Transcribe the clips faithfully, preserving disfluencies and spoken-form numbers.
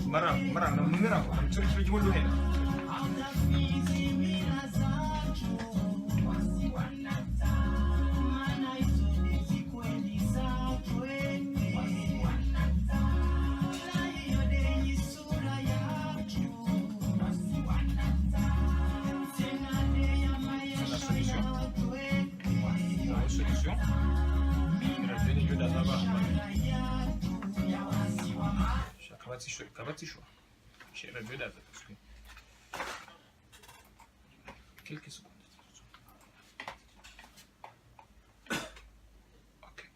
Mara, mara, na mara, na mara, solution. Solution. Sha kabatsi sho, kabatsi sho. Sha radio data, parce que quelques secondes. Ok.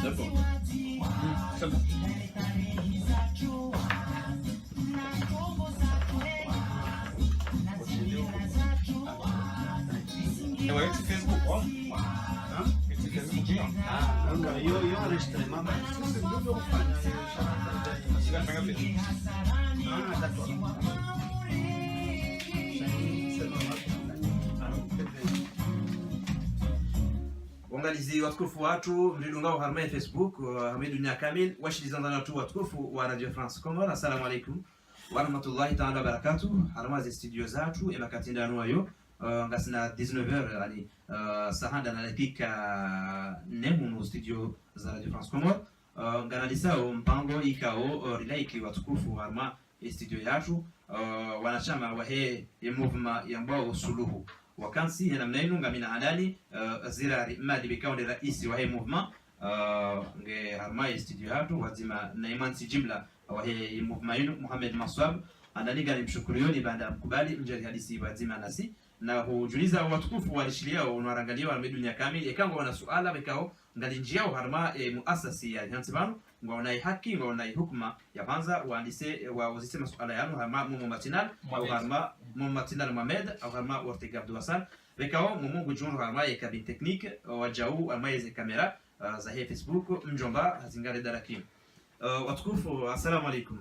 C'est bon. C'est bon. Ewa, eti Facebook, oh. Hein? Eti Facebook, oh. Ah, non, non, yo, yo enregistrement. Ah, d'accord. Waangalizi watukufu watru, mridungao harumwa Facebook, uh, harumwa dunia kamili, washilizaji watru watukufu wa Radio France Comores, assalamu alaikum wa rahmatullahi taala wa barakatuh. Harumwa ze studio zatru, e makati ndanu ayo, uh, ngasina dix-neuf heures, yani, uh, saa handa na dakika nne hunu studio za Radio France Comores. Uh, nganadisao mpango ikao, uh, rilaiki watukufu harumwa e studio yatru, uh, wanashama wahe e mouvement yambwao Suluhu. Wakantsi he namna inu ngamina handani, uh, Zirari Mmadi be ikao nde raisi wahe mouvement, uh, nge harumwa e studio yatru, pvwadzima na e mwandisi jimla wahe e mouvement inu, Mohamed Maswab. Handani nganimshukuriyoni baanda mkubali mdje rihadisi pvwadzima nasi. Na hujuliza watukufu walishiliyao no warangaliao harumwa dunia kamili, eka ngwaona suala be ikao ngalindjiyao harumwa, eh, muasasi ya hantsi pvanu, ngwaona i haki, ngwaona i hukuma ya pvandza, wandise, eh, wauzise masuala yanu harumwa Momo Matinal, au harumwa Momo Matinal Mohamed, au harumwa Ortega Abdou Hassan, be ikao Momo ngudjundru harumwa ye cabine technique, eh, wadjau harumwa ye ze caméra, eh, zahe Facebook, mdjomba, hazingare darakimu. Eh, watukufu, assalamu alaikum.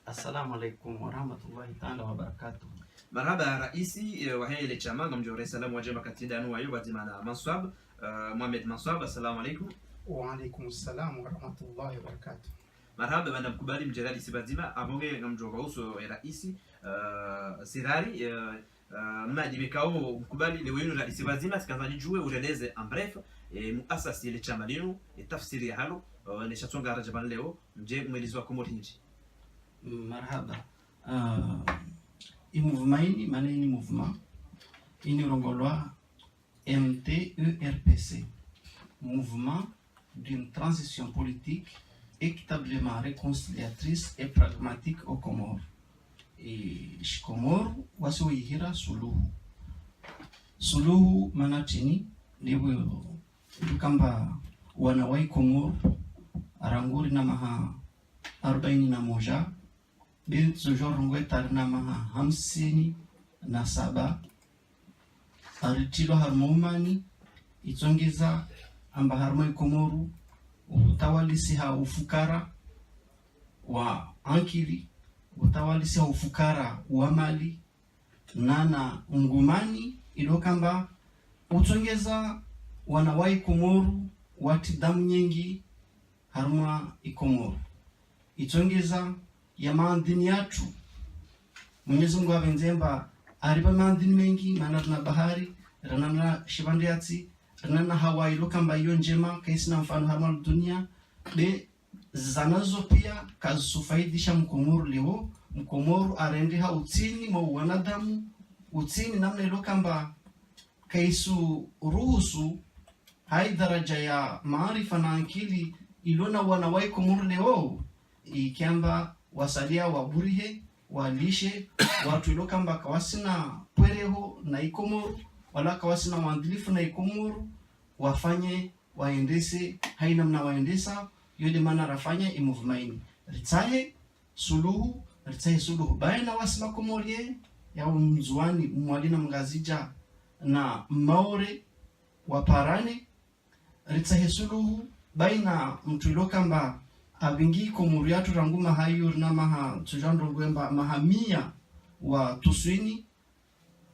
Assalamu alaikum wa rahmatullahi taala wa barakatuh. Marahaba raisi, eh, wahe le shama, ngamdjo re salamu wadje makati ndanu wayo, pvwadzima na Manswab, eh, Mohamed Manswab, assalamu alaikum. Wa alaikum salam wa rahmatullahi wa barakatuh. Marahaba, baanda mkubali mdje rihadisi pvwadzima, apvo nge ngamdjo pva uso, eh, raisi, eh, Zirari, eh, Ah, Mmadi be ikao mkubali leo inu rihadisi pvwadzima, tsikandza nidjuwe ueleze en bref, eh, muasasi le shama linu, eh, tafsiri yahalo, eh, ne sha tsonga radja pvanu leo, mdje mwelezi wa Komori hindri. Mm, marahaba. Ah, i mouvement ini, mana ini mouvement, ini urongolwa M T E R P C, Mouvement d'une transition politique équitablement réconciliatrice et pragmatique aux Comores. E, shikomoro wasi wayihira Suluhu. Suluhu mana trini, ndepvo ikamba wana wa Ikomoro, rangu rina maha arubaini na moja, be ntsu djo rongoa eka rina maha hamsini na saba, aritrilwa harumwa umani, itsongeza amba harumwa Ikomoro, utawalisi ha ufukara wa ankili, utawalisi ha ufukara wa mali, nana ngumani, ilo kamba utsongeza wana wa Ikomoro watsi damu nyengi harumwa Ikomoro. Itsongeza ya maandini yatru. Mwenyezi Mungu apvendze amba aripva maandini mengi, mana rina bahari, rina na shipvandre yatsi, rina na hawa ilo kamba iyo ndjema, kaisina mfano harumwa dunia, be zana zo pia kazisufaidisha Mkomoro leo, Mkomoro arende ha utsini mwa wanadamu, utsini namna ilo kamba kaisu ruhusu ha i daraja ya maarifa na ankili ilo na wana wa Ikomoro leo, ikamba wasalia waburihe, walishe, watru ilo kamba kawasina pwereho na Ikomoro, wala kawasina uandilifu na Ikomoro, wafanye, waendese, ha i namna waendesa, yo nde mana rafanya i mouvement ini. Ritsahe suluhu, ritsahe suluhu baina wasi Makomori, ya Mndzuwani, Mmwali na Mngazidja na Mmaore, waparane, ritsahe suluhu baina mutru ilo kamba apvingi Komori yatru rangu maha iyo rina maha tsudja ndrongo amba maha mia wa tuswini,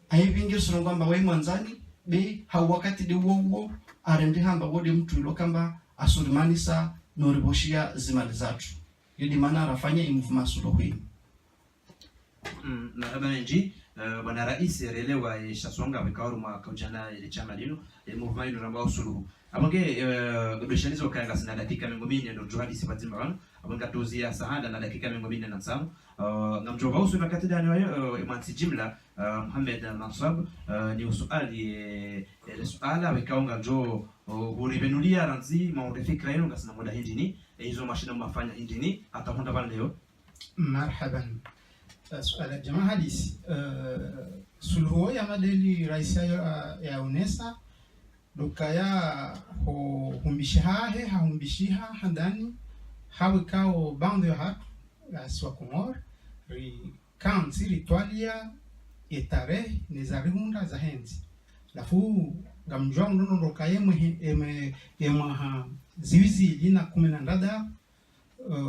aipvingi surongo amba waimwandzani, be ha wakati de uwo uwo, arende hamba wo de mutru ilo kamba asurimanisa no ripvoshia zimali zatru. Iyo de mana rafanya e mouvement suluhu inu. Mm, marahaba mendji, eh, bwana raisi, relewa, eh, sha songa, weka oru mwa kaujana, eh, le shama linu, eh, mouvement inu ramba usuluhu. Apvo nge, eh, ndo shanizo kaya ngasina dakika mengo mine ndo djuhadisi pvadzima pvanu. Apvo nge tuziya sahanda na dakika mengo mine na ntsanu. Eh, ngamdjo pva usu wakati dani wayo, eh, mwantsi jimla, eh, Mohamed Mansab, eh, ni usuali, eh, eh, le suala, weka unga djo, oh, hurivenulia randzi, maure fikira yenu, ngasina muda hindrini, eh, izo mwashinda mwafanya hindrini, hata hunda pvanu leo. Marhaban. Eh, suala jema hadisi. Eh, suluhu ya madeli raisi ya, ya onesa, ndo kaya ho humbishiha he, hahumbishiha handani, hawekao bando ya hatu, ya siwa Komori, rikantsi ritwalia ye tarehi, ne zarihundra zahe ntsi. Halafu, ngamdjuwa ndo ndo kaya emwe, emwe, emwaha ziwi zili na kume na ndraru, eh,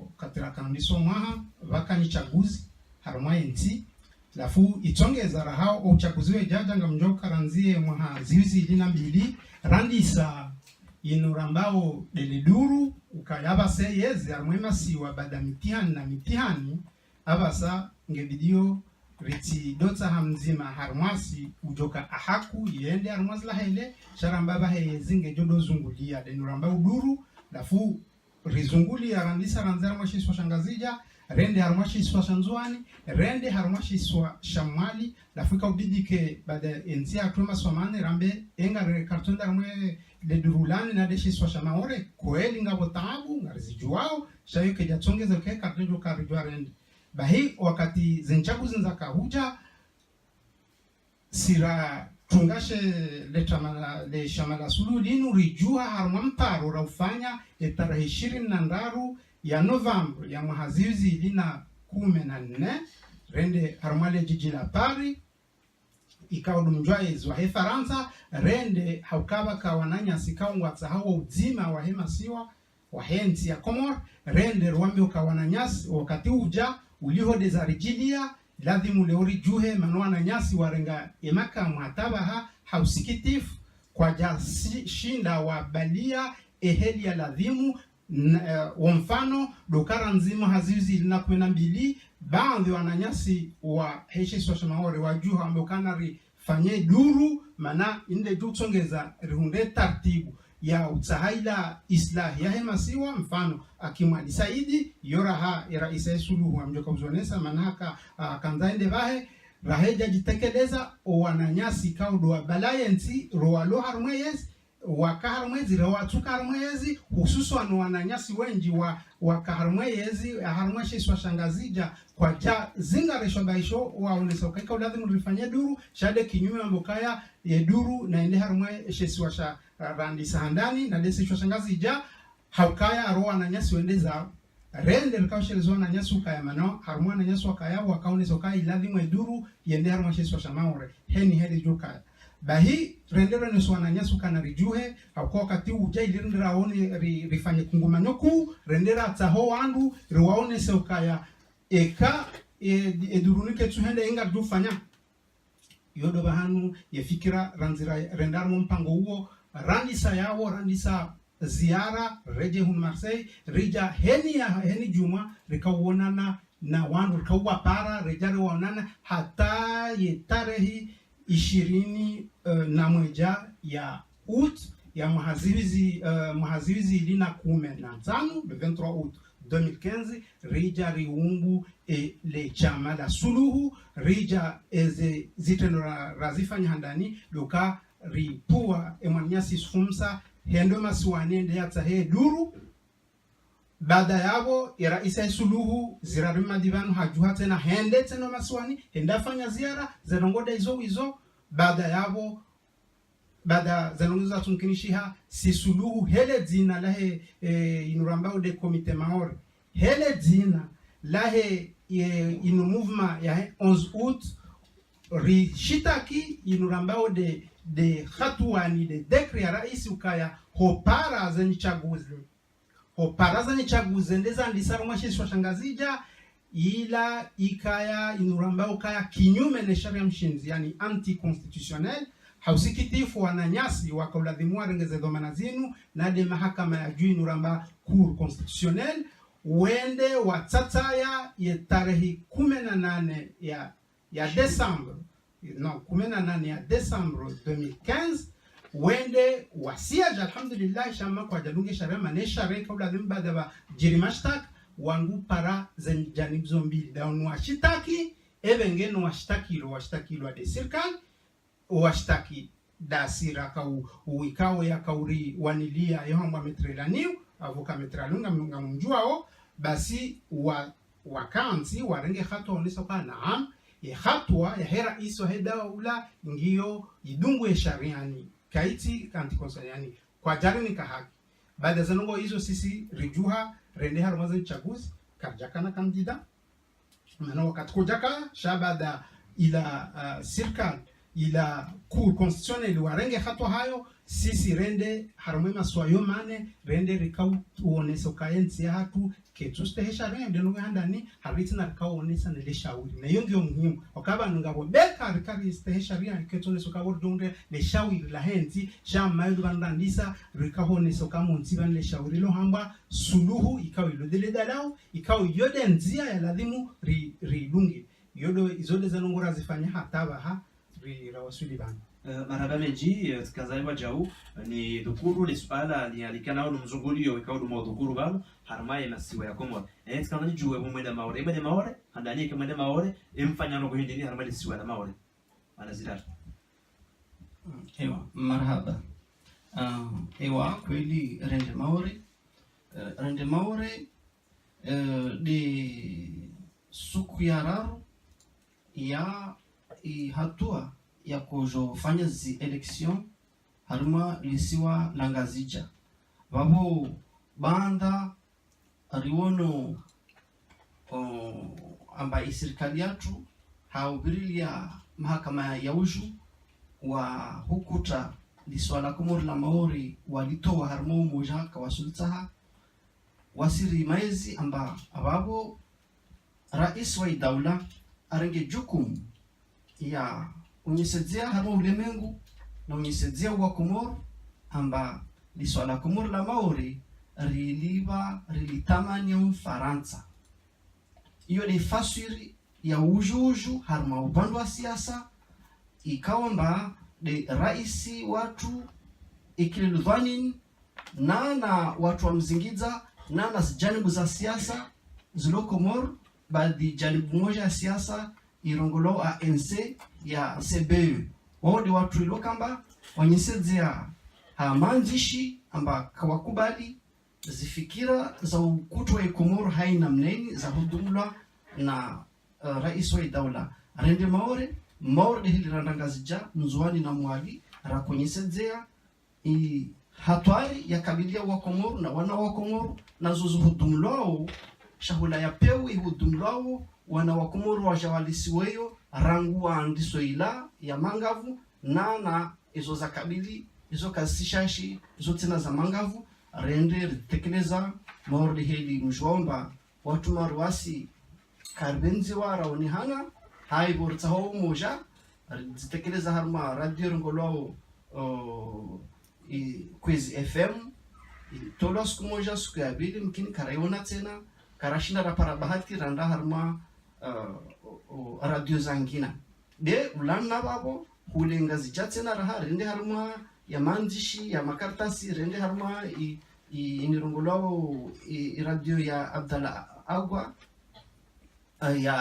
wakati rakandiso mwaha, pvaka ni shaguzi, harumwa ye ntsi. Halafu, itsongeza raha, o shaguzi wedjadja ngamdjo ka randzi ye mwaha ziwi zili na mbili, randisa inu rambao de le duru, ukaya pvasa yezi, harumwa emasiwa baada mitihani na mitihani, apvasa nge bidiyo ritsi dotsa ha mdzima harumwa si udjoka ahaku, yende harumwa zila hele, sha ramba pvahe yezi ngedjo do zungulia, de inu rambao duru, halafu rizungulia randisa randzi harumwa she isiwa sha Ngazidja, rende harumwa she isiwa sha Ndzuwani, rende harumwa she isiwa sha Mwali, halafu ika ubidi ke baada entsi yatru masiwa mane, rambe enga re kartonda harumwa le duru lani na de she isiwa sha Maore, kweli ngapvo taabu, ngarizidjuwao, sha iyo kedja tsongeza ke kartonda djo karidjuwa rende. Bahi wakati ze nshaguzi ndzaka hudja, si ratunga she le shama la, le shama la suluhu linu ridjuha harumwa mparo raufanya e tarehi ishirini na ndraru ya novembre ya mwaha ziwi zili na kume na nne, rende harumwa le djidji la Paris, ikao ndo mdji wa yezi wahe Farantsa, rende hauka pvaka wananyasi kao ngwatsahao udzima wahe masiwa, wahe ntsi ya Komori, rende ruwambe uka wananyasi, wakati udja, uliho de zaridjilia, ladhimu leo ridjuhe, mana wananyasi warenga emakamu hata pvaha, ha usikitifu, kwadja si, shinda wabalia eheli ya ladhimu, n, eh, wo mfano, ndo ka randzi mwaha ziwi zili na kume na mbili, baadhwi wananyasi wahe she isiwa sha Maore wadjuha wambe ukana ri fanye duru, mana inde dju tsongeza rihundre tartibu ya utsaha ila islahi yahe masiwa, mfano, Akimwali Saidi, yo raha, e raisi ya suluhu, amdjoka uzonesa, mana haka, ah, kandza ende pvahe, raha idja djitekeleza, o wananyasi kao ndo wabalaye ntsi, ro walo harumwa yezi, waka harumwa yezi, ro watsuka harumwa yezi, hususwani wananyasi wendji wa, waka harumwa yezi, harumwa she isiwa sha Ngazidja, kwadja zinga resho baisho, waonesa uka ika ulazimu rifanye duru, sha de kinyume wambe ukaya, ye duru, na ende harumwa she isiwa sha, ah, randisa handani, na de she isiwa sha Ngazidja, haukaya ro wananyasi wende zao. Rende rikao sheleza wananyasi ukaya mana, harumwa wananyasi wakaya, wakaonesa ukaya ilazimu e duru, yende harumwa she isiwa sha Maore, heni heli djukaya. Bahi, rende rionesa wananyasi ukana ridjuhe, hauka wakati udja ili rende raone, ri, rifanye kungumanyo kuu, rende ratsaho wandru, riwaonese ukaya, eka, e, e duru nike tsuhende inga djufanya. Iyo ndo pvahanu ye fikira randzi ra, rende harumwa mpango uwo, randisa yawo, randisa ziara, redje hunu Marseille, ridja heni ya, heni djumwa, rikauonana na wandru, rikauwapara, redja riwaonana, hata ye tarehi ishirini, eh, na mwedja ya août, ya mwaha ziwi zi, eh, mwaha ziwi zili na kume na ntsanu, le vingt-trois août deux mille quinze, ridja riungu, e, le shama la suluhu, ridja eze zitrendwa ra, razifanya handani, ndo ka ripvua e mwananyasi Sufumsa, hende masiwani, hende yatsahe duru. Baada yapvo, e raisi ya suluhu, Zirari Mmadi pvanu, hadjuha tsena, hende tsena masiwani, hende hafanya ziara, ze ndrongoo nda izo izo. Baada yapvo, baada ze ndrongoo zatsunkinishiha, si suluhu, hele dzina lahe, eh, inu rambao de Comité Maore, hele dzina lahe, eh, inu mouvement yahe onze août, rishitaki inu rambao de de hatuwa ni de décret ya raisi ukaya hopara zenyi tsaguzi. Hopara zenyi tsaguzi nde zandisa harumwa she isiwa sha Ngazidja, ila ikaya inu ramba ukaya kinyume ne sharia mshindzi, yani anticonstitutionnel. Ha usikitifu wananyasi waka uladhimu warenge ze dhwamana zinu, na de mahakama ya juu inu ramba Cour constitutionnelle, wende watsatsaya ye tarehi kume na nane ya ya décembre, non, kume na nane ya décembre deux mille quinze, wende wasiyaja, alhamdulillah, sha ma kwadjadunge sharia, mana ye sharia ika uladhimu baada pvadjiri mashtaka, wandru para ze janibu zo mbili, da wanu washitaki, ebe ngeno washitakilwa, washitakilwa de sirikali, washtaki dasi raka u-, uikao yaka uri wanilia yo hambwa Maître Laniu, avocat Maître Laniu nga, ngamumdjuao, basi wa, wakantsi, warenge hatuwa onesa kwa naam, ye hatuwa yahe raisi wahe daula ngiyo idungu ye shariani, kaitsi kanti konsayani, kwadjari nika haki. Baada ze ndrongoo izo sisi ridjuha, rende harumwa ze tsaguzi, karidjakana kandida, mana wakati kwadjaka, sha baada ila, ah, sirikali, ila Cour constitutionnelle warenge hatuwa hayo, sisi rende harumwa ye masiwa yo mane, rende rikao uonesa ukaya ye ntsi yahatru, ketsu stehi sharia, de nunga handani, haritsina rikao onesa ne le shauri. Na iyo ngiyo muhimu. Wakaba nunga bo beka rikari stehi sharia, ketsu onesa ukaya bo ridunge le shauri lahe ntsi, sha mayo pvandandisa, rikao onesa ukaya mo ntsi pvani le shauri lo hambwa, suluhu, ikao ilo de le dalao, ikao iyo de ndzia ya ladhimu ri-, ridunge. Iyo do, izo de ze ndrongoo razifanya hata pvaha ri-, rawaswili pvanu. Eh, marahaba mendji, eh, tsikandza iwa djau, eh, nidhukuru le suala lialikanao no mzunguliyo wikao ndo mwa udhukuru pvanu, harumwa ye masiwa ya Komori. Eh, tsikandza nidjuwe bo mwenda Maore, mwenda Maore, handani eka mwenda Maore, emfanya ndrongoo hindri ni harumwa le siwa la Maore. Mana zidara. Mm, ewa, marahaba. Ah, ewa, kweli rende Maore. Eh, rende Maore, eh, de suku ya raru ya i hatuwa ya kodjo fanya zi élection harumwa lisiwa la Ngazidja. Pvapvo baanda riwono, o, amba i sirikali yatru ha uvirilia mahakama ya uju wa hukuta lisiwa la Komori la Maore walitowa harumwa umoja kawasulitaha, wasiri maezi amba apvapvo raisi wa idaula arenge jukumu ya unyesedzea harumwa ulemengu na unyesedzea wa Komori amba lisiwa la Komori la Maore rilipva rilitamani Mfarantsa. Iyo de faswiri ya uju uju harumwa upande wa siasa, ikao amba de raisi watru ikililudhwanin, nana watru wa mzingidza, nana zijanibu za siasa zilo Komori, baadhi janibu moja ya siasa irongolwao A N C ya C B E. Wao de watru ilo kamba wanyesedzea ha mandzishi amba kawakubali zifikira za ukutwa ye Komori haina mneni za hudumulwa na, eh, raisi wa idaula. Rende Maore, Maore de hili randa Ngazidja, Ndzuani na Mwali, rakonyesedzea i hatwari ya kabilia wa Komori na wana wa Komori, na zo zuhudumulwao, shahula ya pewu ihudumulwao, wana wa Komori waja walisiweyo, rangu wa ndiso ila ya mangavu, nana izo za kabili, izo kazisishashi, izo tsena za mangavu, rende ritekeleza, Maore de heli mujwomba, watru maruwasi, karibendziwa raonehana, haipvo ritsaho umoja, rizitekeleza harumwa radio irongolwao, o, i, Kwezi F M, itolwa suku moja, suku ya pvili, mkini karaiona tsena, karashinda rapara bahati, randa harumwa, eh, o, o, radio zangina. De, ulana pvapvo, hule Ngazidja tsena raha, rende harumwa ya mandzishi, ya makartasi, rende harumwa i, i, inirongolwao, i, i radio ya Abdallah Agwa, eh, ya,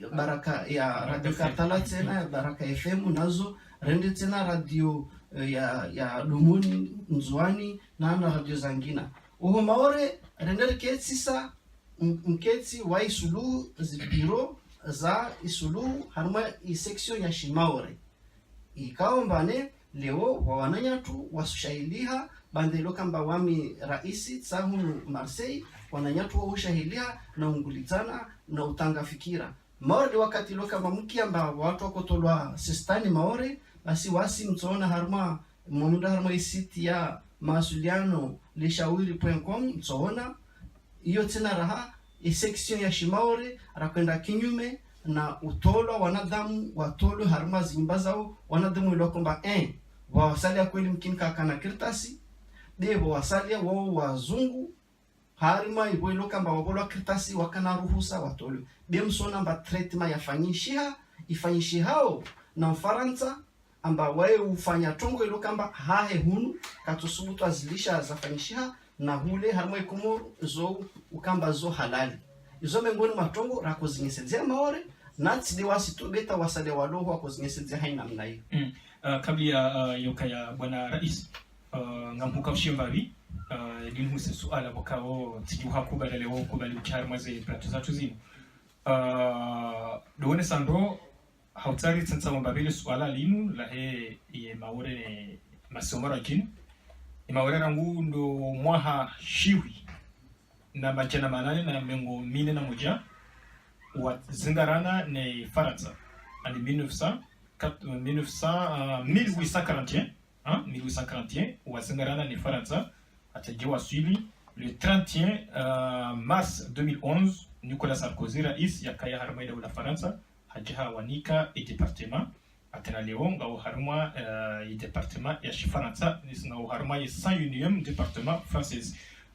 ya Baraka, ya Radio Kartala tsena, ya Baraka F M nazo, rende tsena radio, eh, ya, ya Domoni, Ndzuani, na, na radio zangina. Oho Maore, rende riketsisa, m-, mketsi wa isuluhu, zibiro za isuluhu, harumwa i section ya Shimaore. Ikao mbane, leo, wa wananyatru, wasushahiliha, bandelo kamba wami raisi, tsa hunu Marseille, wananyatru wa ushahiliha, na ungulizana, na utanga fikira. Maore de wakati lo kamba mkia amba watru wakotolwa sistani Maore, basi wasi mtsoona harumwa, mwamunda harumwa isiti ya mawasiliano leshawiri point com, mtsoona, iyo tsena raha, e section ya shimaore, rakwenda kinyume, na utolwa wanadamu, watolwe harumwa zinyumba zao, wanadamu ilo kamba, eh, wawasalia kweli mkini kakana kartasi, be wawasalia wao wazungu, harumwa ivo ilo kamba wavolwa kartasi wakana ruhusa watolwe. Be msona amba traitement yafanyishiha, ifanyishihao na Mfarantsa, amba waye ufanya trongo ilo kamba hahe hunu, katsusubutu azilisha zafanyishiha, na hule harumwa Ikomoro zo ukamba zo halali. Izo mengoni mwa trongo rakozinyesedzea Maore, na tsi de wasi tu be ta wasalia waloho wakozinyesedzea haina mna iyo. Mm. Uh, kabla ya, uh, yoka ya bwana rais, uh, ngamhuka ushimbavi, uh, linhuse suala bokao tsidjuha kubala leo kubali utsha harumwa ze plateau zatru zinu. Uh, dowone sandro, hautsari tsantsa wamba vile suala linu lahe ye Maore ne masiwa marwa djini. Ye Maore rangu ndo mwaha shihwi na madjana manane na mengo mine na moja wazingarana ne Farantsa. Ani mille neuf cent, mille neuf cent, uh, mille huit cent quarante et un, hein, mille huit cent quarante et un, wazingarana ne Farantsa, hata dje waswili, le trente et un, euh, mars deux mille onze, Nicolas Sarkozy, rais, yakaya harumwa idaula Farantsa, hadja hawanika e département, hata na leo, ngao harumwa, euh, e département ya Shifarantsa, nis-, ngao harumwa ye cent unième département français.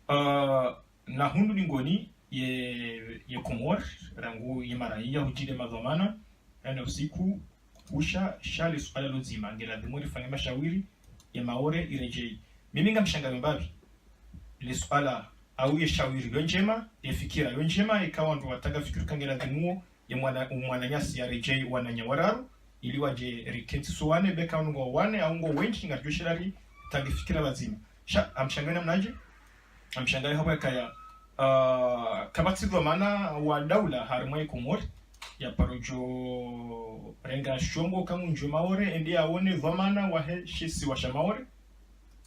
Euh, na hundru lingoni, ye, ye Komori, rangu ye mara iya hudjile madhwamana, ene usiku, kusha, sha le suala lo dzima, ngeladhimu rifanye mashawiri, ye Maore iredjei. Mimi ngamshangao mbapvi, le suala, au ye shawiri yo ndjema, ye fikira yo ndjema, ika wandru watanga fikiri ka ngeladhimu, ye mwana, mwananyasi yaredjei wananya wararu, ili wadje rikentsi sowane, be ka wandru ngo wane, au ngo wendji, ngaridjo shinda ritange fikira pvadzima. Sha, ngamshangao namnadje, ngamshangao hapvo yakaya, ah, kapvatsi dhwamana wa daula harumwa ye Komori, ya paro djo renga shongo ka ngundjo Maore, ende yaone dhwamana wahe shisiwa sha Maore,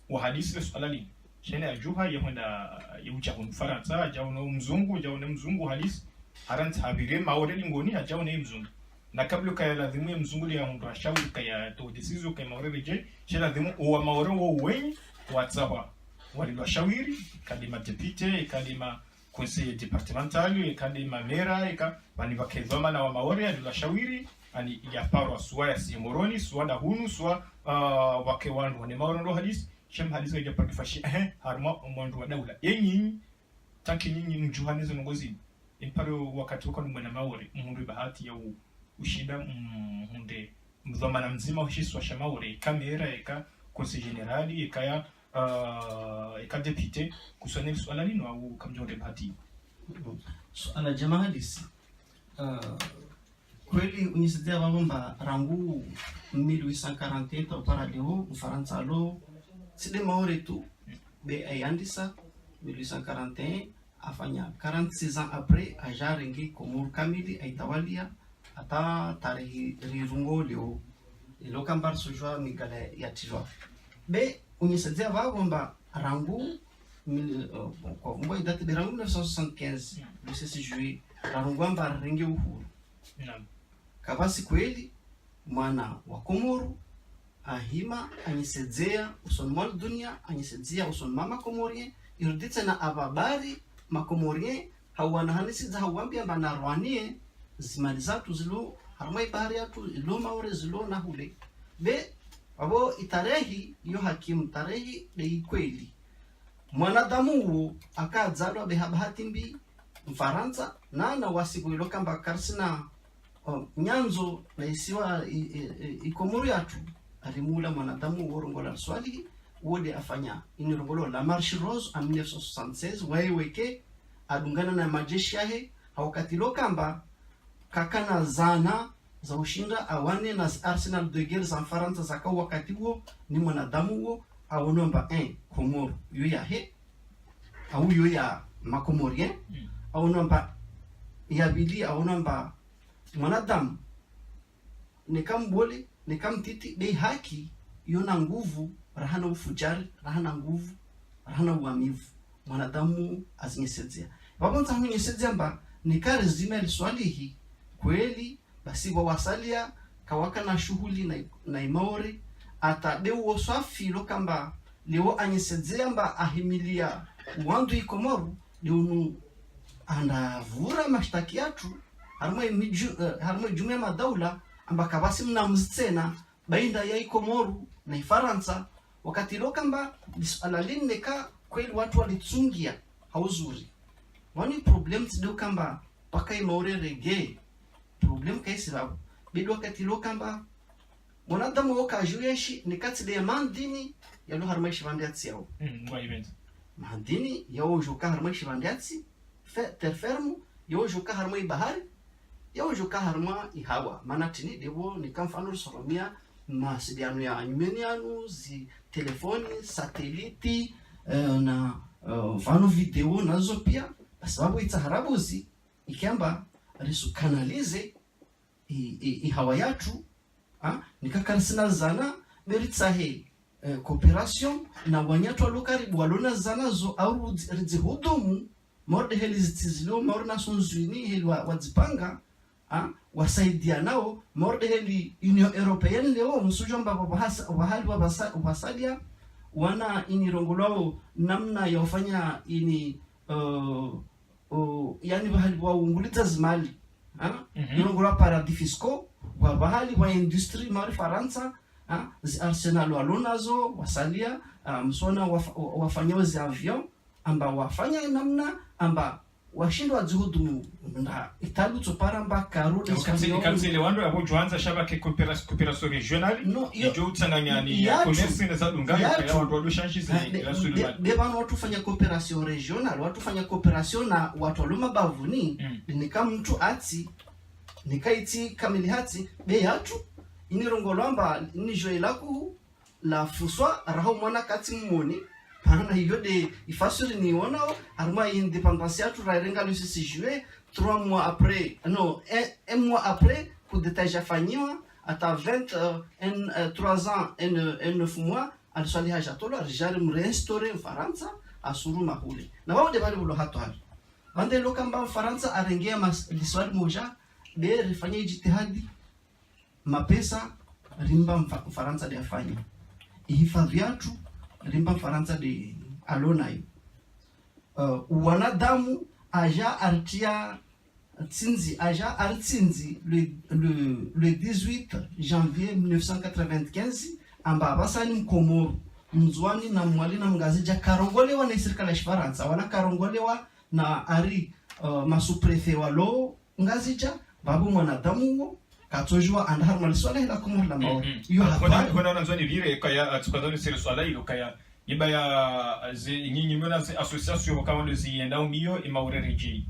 wahadisi le suala linu. Sha ene yadjuha, ye hwenda, ye udja hunu Farantsa, hadja hunu mzungu, hadja hunu mzungu hadisi, harantsi hapvire Maore lingoni, hadja hunu mzungu. Na kabla kaya ladhimu ye mzungu le yahundru shawiri kaya towe décision kaya Maore redjei, sha ladhimu owa Maore wo wenyi watsahwa walilwa shawiri, kadi ma député, kadi ma conseiller départemental, kadi ma maire, ika, pvani pvake dhwamana wa Maore, alilwa shawiri, ani yaparwa suwa yasiye Moroni, suwa dahunu, suwa, ah, pvake wandru wane Maore ndo hadisi, sha mhadisi kadja paro fashi, ehe, harumwa mwandru wa daula. Ye nyinyi, tanki nyinyi mdjuhane ze ndrongo zinu. Imparo wakati waka numwena Maore, mhundre bahati ya u-, ushinda, mm, mhundre mdhwamana mdzima wa shisiwa sha Maore, eka maire, eka conseiller général, eka ya, ah, eka député, kuswanya le suala linu au kamdjahundre bahati. Suala djema hadisi. Ah, kweli unyesedzea pvapvo amba rangu mille huit cent quarante et un ta upara leo, Mfarantsa alo, tsi de Maore tu, be ayandisa, mille huit cent quarante et un, afanya quarante-six ans après, aja arenge Komoro kamili, aitawalia, hata tarehi rirungo leo. Ilo kamba risujua migala yatijwa. Be, unyesedzea pvapvo amba rangu, mille, euh, bon, kwa mbo idate be rangu mille neuf cent soixante-quinze, le six juillet, rarungwa amba rarenge uhuru. Naam. Kapvatsi kweli, mwana wa Komoro, ahima, anyesedzea, usoni mwa dunia, anyesedzea, usoni mwa ma Comoriens, irudi tsena apvabari, ma Comoriens, hauwana hanisi dza hauwambia amba narwanie, zimali zatru zilo, harumwa ibahari yatru, ilo Maore zilo na hule. Be, pvapvo itarehi, iyo hakimu, tarehi, de ikweli. Mwanadamu uwo akadzalwa be ha bahati mbi Mfarantsa, na na wasiku ilo kamba karisina, o, nyandzo na isiwa i, i, i, Ikomoro yatru, arimula mwanadamu uwo rongoa Swalihi, uwo de afanya ini rongolwa la Marche Rose en mille neuf cent soixante-seize, waye weke, adungana na majeshi yahe, ha wakati ilo kamba, kakana zana za ushinda awane na zi arsenal de guerre za Mfarantsa zaka wakati uwo, ni mwanadamu uwo, aono amba, eh, Komoro, yo yahe, au yo ya ma Comoriens, mm, aono amba, ya pvili, aono amba, mwanadamu, neka mbole, neka mtiti, be haki, yo na nguvu, raha na ufujari, raha na nguvu, raha na uamivu. Mwanadamu azinyesedzea. Pvapvo ntsaho nyesedzea amba, neka rizime li Swalihi, kweli, basi pvwa wasalia, kawaka na shuhuli na, na iMaore, hata be uwo swafi ilo kamba, leo anyesedzea amba ahimilia wandru iKomoru, leo nu anda pvura mashtaki yatru, harimwa imiju-, eh, harimwa ijumuiya ya madaula, amba kapvatsi mna mzi tsena, baina ya iKomoru na iFarantsa, wakati ilo kamba, lisuala linu neka kweli watru walitsungia ha uzuri. Wani problème tsi de ukamba, paka iMaore reggae. Problème kaisi pvapvo. Be de wakati ilo kamba, mwanadamu wo kajuyeshi, neka tsi de ya mandini, yalo harimwa ishipvandre yatsi yao. Mm, ngwa ivenza. Mandini, yao ujoka harimwa ishipvandre yatsi, fe-, terre ferme, yao ujoka harimwa ibahari, yao ujoka harimwa ihawa. Mana tini de pvo, neka mfano risoromia, mawasiliano ya nyumeni yanu, zi telefoni, satellite, eh, na, eh, mfano video nazo pia, basi pvapvo itsa harabuzi, ikamba, risu canaliser, i, i, ihawa yatru, ha? Neka karisina zana, be ritsahe, eh, coopération, na wanyatru walo karibu walo na zana zo, au ridzi-, ridzihudumu, mauri de heli zitsi zilio, mauri Nations Unies, heli wa, wadzipanga, ha? Wasaidia nao, mauri de heli Union Européenne leo, msujua amba pvwa hasa-, pvahali wa basa-, wasalia, wana ini rongolwao namna ya ufanya ini, eh, o, yani pvahali pvwa ungulidza zimali, ha? Mhm. Irongolwa paradis fiscaux, pvwa pvahali pvwa industrie mauri Farantsa, ha? Zi arsenal walo nazo, wasalia, ah, msona wafa-, wa-, wafanyao zi avion, amba wafanya namna, amba washindwa wadzihudumu, nda Italie utsopara amba karudi. Kamsele, kamsele wandru yapvo jwandza sha pvake coopéra-, coopération régionale, no, yo, ijo utsanganya ni ya, yatru, commerce na zadunga, yatru, ya wandru walo shanshi, ah, de, de, de pvanu watru fanya coopération régionale, watru fanya coopération na watru walo mabavuni, mm, de neka mtru atsi, neka itsi kamili hatsi, be yatru, ini rongolwa amba, ini joe laku, la fuswa, raho mwana katsi mmoni, pana iyo de ifasiri nionao, harimwa indépendance yatru rairenga le six juillet, trois mois après, non, un, un mois après, coup d'État jafanyiwa, hata vingt, euh, un, euh, trois ans, un, un neuf mois, Ali Swalihi hajatolwa, rijari mreinstaurer Mfarantsa, asuru mahule. Na wao de pvali pvulo hatwari. Pvandze ilo kamba Mfarantsa arenge ya mas-, liswali moja, be rifanye ijitihadi, mapesa, rimba Mfa-, Mfarantsa de afanye. Ihifadhi yatru, rimba Mfarantsa de alo nayo. Euh, wanadamu, aja artia tsindzi, aja aritsindzi le, le, le dix-huit janvier mille neuf cent quatre-vingt-quinze, amba apvasa ni Mkomoro, Mndzuani na Mmwali na Mngazidja karongolewa na isirikali ya Shifarantsa, wala karongolewa na ari, euh, ma sous-préfets walo Ngazidja, pvapvo mwanadamu uwo, katsojua anda harumwa liswala hila Komori la Maore. Mhm. Iyo hapvali. Kona, kona nandzwani lire kaya, ah, tsukandza ni siri swala ilo kaya, iba ya, ah, zi, nyinyi mwana zi association kama ndo ziyenda umiyo, iMaore Reggae.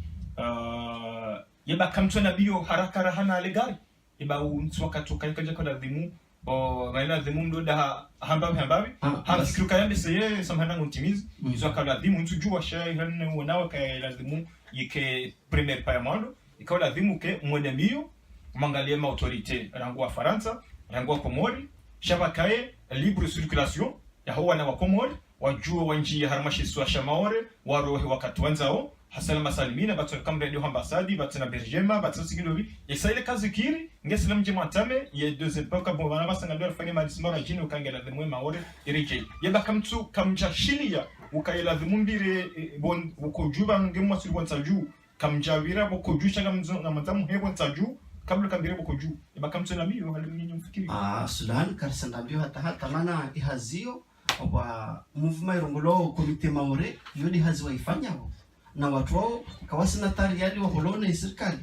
Ah, iba kamtsona biyo haraka rahana alegari. Iba untsu wakati ukaika jaka ladhimu, o, maana ladhimu mdo daha hambavi, hambavi. Ah, ha, basi. Fikiri kaya mbese ye, samahana nguntimizi. Mm. Izo aka ladhimu, ntsu jua sha, hane uonawa kaya ladhimu, yike première pa ya mwando. Ikao ladhimu ke mwende mbio, mwangalie ma autorité, rangu wa Farantsa, rangu wa Komori, sha pvakaye libre circulation, yaho wana wa Komori, wajue wanjie harumwa shisiwa sha Maore, warohe wakati wandzao, ha salama salimina, pvatsina kamredi ho ambassade, pvatsina berjema, pvatsina sikidovi, esa ile kazi kiri, nge sila mdje mwantame, ye deuxième paka bon, vana pvasa ngado rifanye madisima rajini, ukange ladhimu ye Maore, iridje. Ye pvaka mtsu, kamdja shilia, ukaye ladhimu mbire, eh, bon, uko juu pvanu nge mwasiri pvo ntsa juu, kamdjapvira pvo ko juu sha ngamzo-, ngamandza muhe pvo ntsa juu, kabla kambire pvo ko juu. Iba kamtsona mbio, hali mnyinyi mfikiri. Ah, Sudan, karisenda mbio hata hata, mana ihazi iyo, opva mouvement irongolwao Comité Maore, iyo de hazi waifanyao. Na watru wao, kawasina tayari waholone isirikali.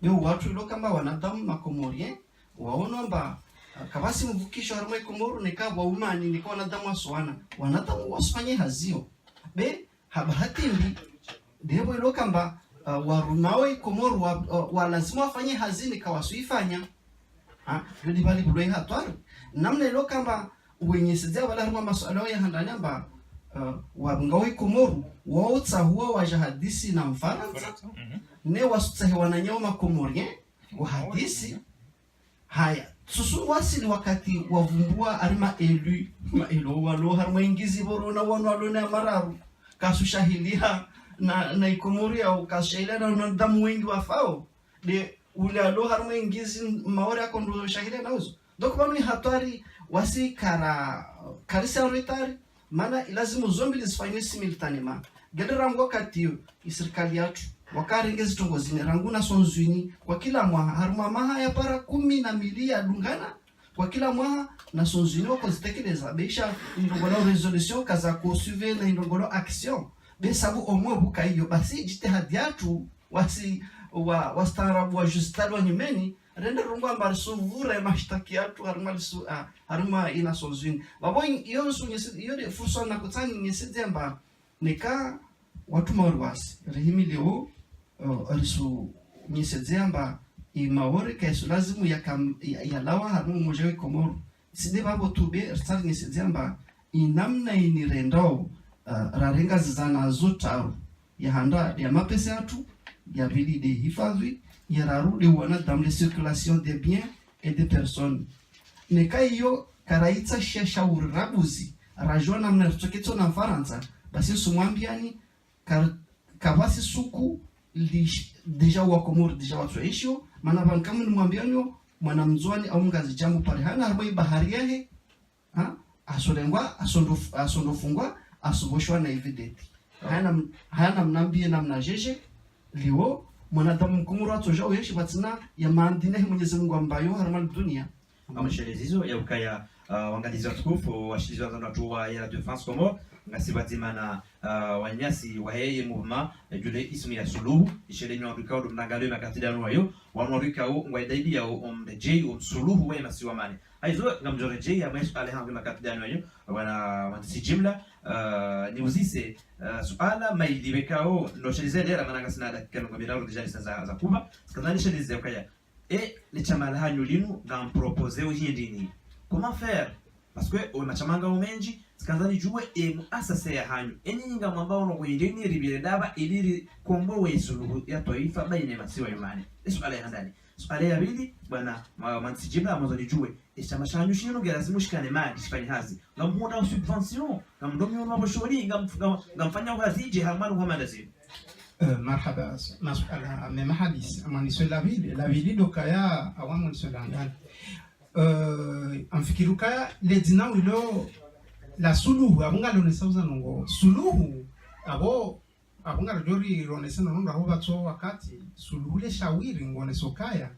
Be watru ilo kamba wanadamu ma Comoriens, waono amba, ah, kapvatsi mvukisho harumwa iKomoro, neka pvwa umani, neka wanadamu wasowana. Wanadamu wasifanye hazi iyo. Be, ha bahati mbi, de pvo ilo kamba, ah, warumao iKomoro wa, ah, wa lazima wafanye hazi ni kawasuifanya. Ha, ndo de pvali pvulo ihatwari. Namna ilo kamba, wenye sedzia pvala harumwa masuala ya handani amba, ah, wabunga wa iKomoro, wao utsahua waja hadisi na Mfarantsa, mhm, ne wasutsahe wananyao ma Comoriens, wahadisi, Haya, susu wasili wakati wavumbua ari ma élus, ma élus walo harumwa ingizi pvo rona wanu walo na mararu, kasushahiliha na, na iKomori yao, kasushahiliha na wanadamu wengi wafao, de ule alo harumwa Ingizi Maore akondro shahile na uzo. Donc pvanu ni hatwari wasi kara, karisi en retard, mana ilazimu zo mbili zifanywe simultanément. Ngele rangu wakati yo, isirikali yatru, wakarenge zitrongo zine, rangu Nations Unies, kwa kila mwaha, harumwa maha ya para kumi na mili ya dungana, kwa kila mwaha, Nations Unies wako zitekeleza, beisha indrongolo résolution, kaza ko suivre na indrongolo action, be sabu omwe buka iyo, basi jitihadi yatru, wasi, wa, wastaarabu wa justali wa nyumeni, rende rungu amba risuvura ya mashtaki yatru, harumwa lisu, ah, harumwa i Nations Unies. Babo, iyo nsu nyesi, iyo de fursa na kutani nyesi de amba, neka watru Maore wasi, rihimi leo, eh, risu nyesi de amba, i Maore kaisu lazimu ya kam, ya, ya lawa harumwa umoja wa Komoro. Side babo tube, ritsari nyesi de amba, inamna ini rendao, eh, rarenga zizana zo traru. Ya handa, ya mapesa yatru, ya pvili de hifadhwi, ya raru de wanadamu, de circulation des biens et des personnes. Neka iyo, karaitsa shia shauri rabuzi, rajua namna ritsoketso na Mfarantsa, basi nsumwambiani, kar, kavasi suku, li, déjà wa Komori, déjà watsoeshio, mana pvanu kamu nimwambianio, mwana Mndzuani au Mngazidja pare hana, harumwa i bahari yahe, ha? Asolengwa, asondo, asondofungwa, asovoshwa na evideti. Hana, hana mnambie namna jeje, liwo, mwanadamu Mkomoro atsoja uyeshi pvatsina ya maandine he Mwenyezi Mungu ambayo, harumwa dunia. Amshelezizo ya ukaya, ah, wangalizi watukufu, washilizi wandzani watru wa ya Radio France Comores, ngasi pvadzima na, ah, wananyasi wa heye mouvement, eh, jule ismu ya Suluhu, ishele nyo wandru ikao ndo mnangalo ye makati danu wayo, wanu wandru ikao ngwa idaidiao omrejei, omsuluhu wa ye masiwa mane. Haizo, ngamdjo rejei ya mwe suala hangu makati danu wayo, wana, wana si jimla, ah, niuzise, ah, suala maili wekao, no shelize lera, mana ngasina dakika nungo miraru déjà lisa za, za kuba, sikazani shelize ukaya, e, le shama la hanyu linu, ngam propose uhindrini. Comment faire? Parce que, owe mashama ngao mendji, sikandzani jue, e, muasasa ya hanyu. E, nyinyi ngamwambao no uhindrini, ribire daba, ili rikombowe suluhu ya twaifa, baina masiwa yo mane. E, suala ya handani. Suala ya pvili, bwana, ma, mantsi jimla, mwandzani jue. E, shama shanyu shinu, nge lazimu shikane mali, shifanye hazi. Ngamhundra subvention, ngamdomi ono maboshoni, ngam, ngam, ngamfanya hazi, je, hamanu hamanda zinu. Eh, marhaba, masuala, me mahadisi, amwaniso la pvili, la pvili ndo kaya, awa mwaniso la ngani. Eh, amfikiri ukaya, le dzina wilo, la Suluhu, abo ngalonesa uza nongo. Suluhu, abo, abo ngalojori ronese nono ndo abo batso wakati, Suluhu le shawiri, ngoneso kaya,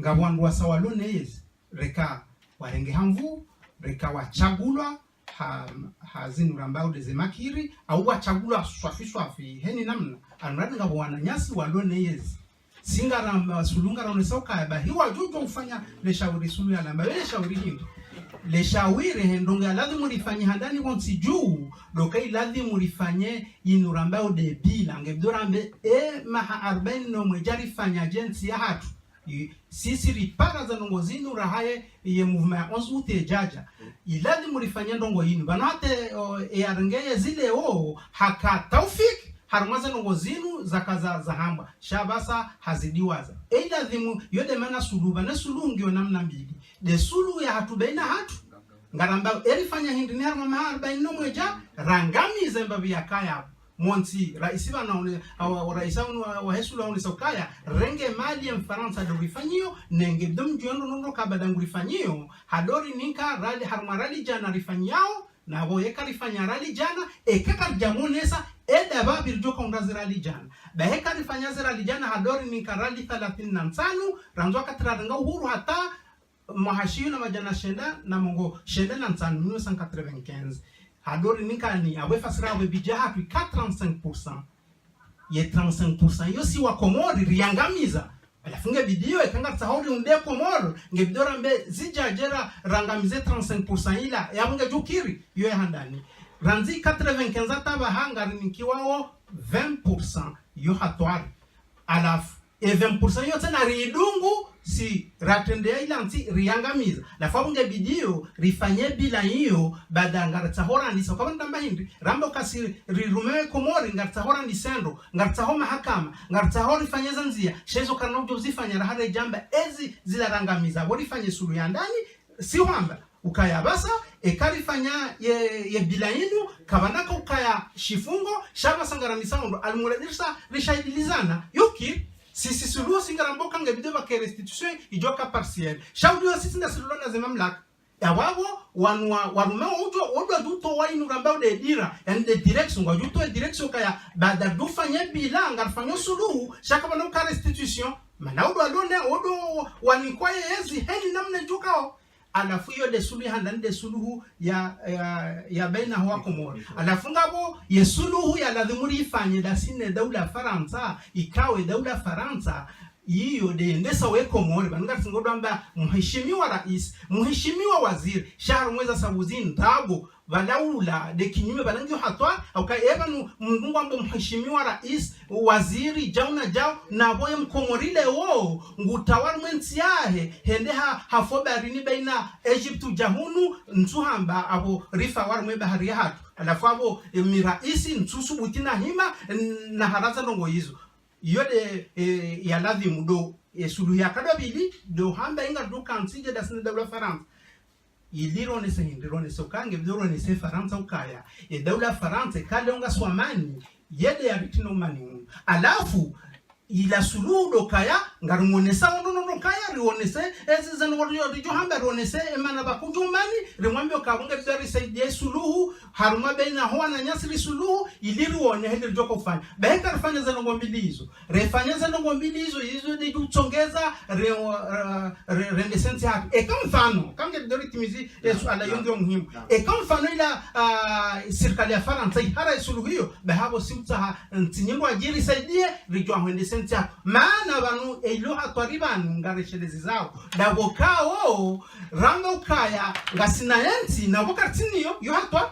ngapvo wandru wasa walone yezi, reka warenge hanvu, reka watsagulwa, ha, ha zinu rambao de ze makiri, au watsagulwa swafi swafi, heni namna, almuradi ngapvo wananyasi walone yezi. Singaramba Suluhu ngaronesa ukaya, bahi wajujo ufanya le shawiri Suluhu yalamba, le shawiri hindri. Le shawiri he ndrongo ya lazimu rifanye handani pvontsi juu, ndo kaya lazimu rifanye inu rambao de bila, ngebdo rambe, e, maha arbaini no mwe jarifanya je ntsi ya hatru. I, sisi ripara za ndrongo zinu raha ye, ye mouvement ya onze août yejaja. Ilazimu rifanye ndrongo yinu. Pvanu hata, o, e, arenge ye zile o, haka Taufik, harumwa ze ndrongo zinu, zaka za, zahambwa. Sha pvasa hazidiwaza. E, ilazimu, yo de mana Suluhu, pvanu Suluhu ngiyo namna mbili. De Suluhu ya hatru baina hatru. Ngaramba, e, rifanya hindri ni harumwa maha arbaini no mweja, rangamize mbapvi yakaya pvo. Montsi, raisi pvanu waone, awa, raisi wa, wa, wa he Suluhu waonesa ukaya, renge mali ya Mfarantsa ndo rifanyiyo, nenge do mdjuendo nondo kabada ngurifanyiyo, hadori ninka rali, harumwa rali djana rifanyao, na pvo yeka rifanya rali djana, eka karijamonesa, eda pvapvi rijoka undrazi rali djana. Ba heka rifanya ze rali djana, hadori ninka rali thalathini na ntsanu, randzi wakati rarenga uhuru hata, mwaha shiyu na madjana shenda na mengo shenda na ntsanu, mille neuf cent quatre-vingt-quinze. Hadori ninkani, apvo efasira apvo ebidja hatru ika trente-cinq pour cent. Ye trente-cinq pour cent yo si wa Komori riangamiza. Halafu nge bidiyo, eka ngaritsaho riunde Komori, nge bidiyo rambe zidja jera rangamize trente-cinq pour cent ila, ya munge jukiri, yo ya handani. Randzi quatre-vingt-quinze hata pvaha ngarinikiwao vingt pour cent, yo hatwari. Halafu, e vingt pour cent yo tsena riidungu, si ratrende ya ila ntsi riangamiza. Halafu apvo nge bidiyo, rifanye bila iyo, baada ngaritsaho randisa. Ukaba ndamba hindri, ramba uka si rirume Komori, ngaritsaho randise ndro, ngaritsaho mahakama, ngaritsaho rifanye za ndzia, sha izo karina udjo zifanya raha redjamba, ezi zila rangamiza, apvo rifanye Suluhu ya ndani, si hwamba, ukaya pvasa, eka rifanya ye, ye bila inu, kapvana ka ukaya shifungo, sha pvasa ngaramisa undro, almuradi risa, rishahidilizana, yo kiri, Sisi suluhu si ngarambo ka nge bidi pvwake restitution idjoka partielle. Sha uliyo sisi nda suluhu na ze mamlaka. Ya wapvo, wanu wa, warume udjo, udjo djuto wa inu ramba ude dira, yani de direction, ngwadjuto e direction kaya, baada dufanye bilan, ngarifanyo suluhu, sha kapvana uka restitution, mana udjo alone, udjo wanikwa yezi, heni namna idjokao. Halafu iyo de suluhu ya handani de suluhu ya, ya, ya baina ho wa Komori. Halafu ngapvo ye suluhu ya lazimu rifanye dasi ne daula Farantsa, ikao e daula Farantsa, iyo de yendesa we Komori, pvanu ngasi ngodjo amba mheshimiwa rais, mheshimiwa waziri, sha harumwa eza sababu zi ndrabo, pvala ula, de kinyume pvala ngiyo hatwari, hauka epvanu Mungu ngwambo mheshimiwa rais, waziri, djau na djau, na pvo ye Mkomori leo, ngutawala mwe ntsi yahe, hende ha, hafo baharini baina Egypt udja hunu, ntsu hamba, apvo rifa harumwa e bahari ya hatru. Halafu apvo, e, mi rais, ntsu subuti na hima, n-, na haraza ndrongo izo. Iyo de, e, ya lazimu do, e, suluhu ya kadwa pvili, do hamba inga do kantsi dje dasi ne daula Farantsa. Ili ronese hindri, ronese uka nge bidi ronese Farantsa ukaya. E daula Farantsa, kale unga swamani, yede ya riti no mani unu. Halafu, ila suluhu do kaya, ngarimonesa ondo no no kaya, rionese, ezi zanu wari yo, ridjo hamba rionese, e mana pvakudjo mani, rimwambie uka nge bidi risaidie suluhu, harumwa baina ho wananyasi ri suluhu, ili rione heli ridjo kofanya. Bahi karifanya ze ndrongo mbili izo. Refanya ze ndrongo mbili izo, izo de djutsongeza, re, re, re, rendese ntsi hatru. Eka mfano, ka nge bidi ritimizi, e suala iyo ngiyo muhimu. Eka mfano ila, ah, sirikali ya Farantsa, ihara e suluhu iyo, bahi apvo si utsaha, ntsi nyingi wadjiri saidie, ridjo hwendese ntsi hatru. Mana pvanu, e ilo hatwari pvanu, ngareshelezi zao. Dapvo kao, ramba ukaya, ngasina ye ntsi, na pvo karitsina iyo, iyo hatwari.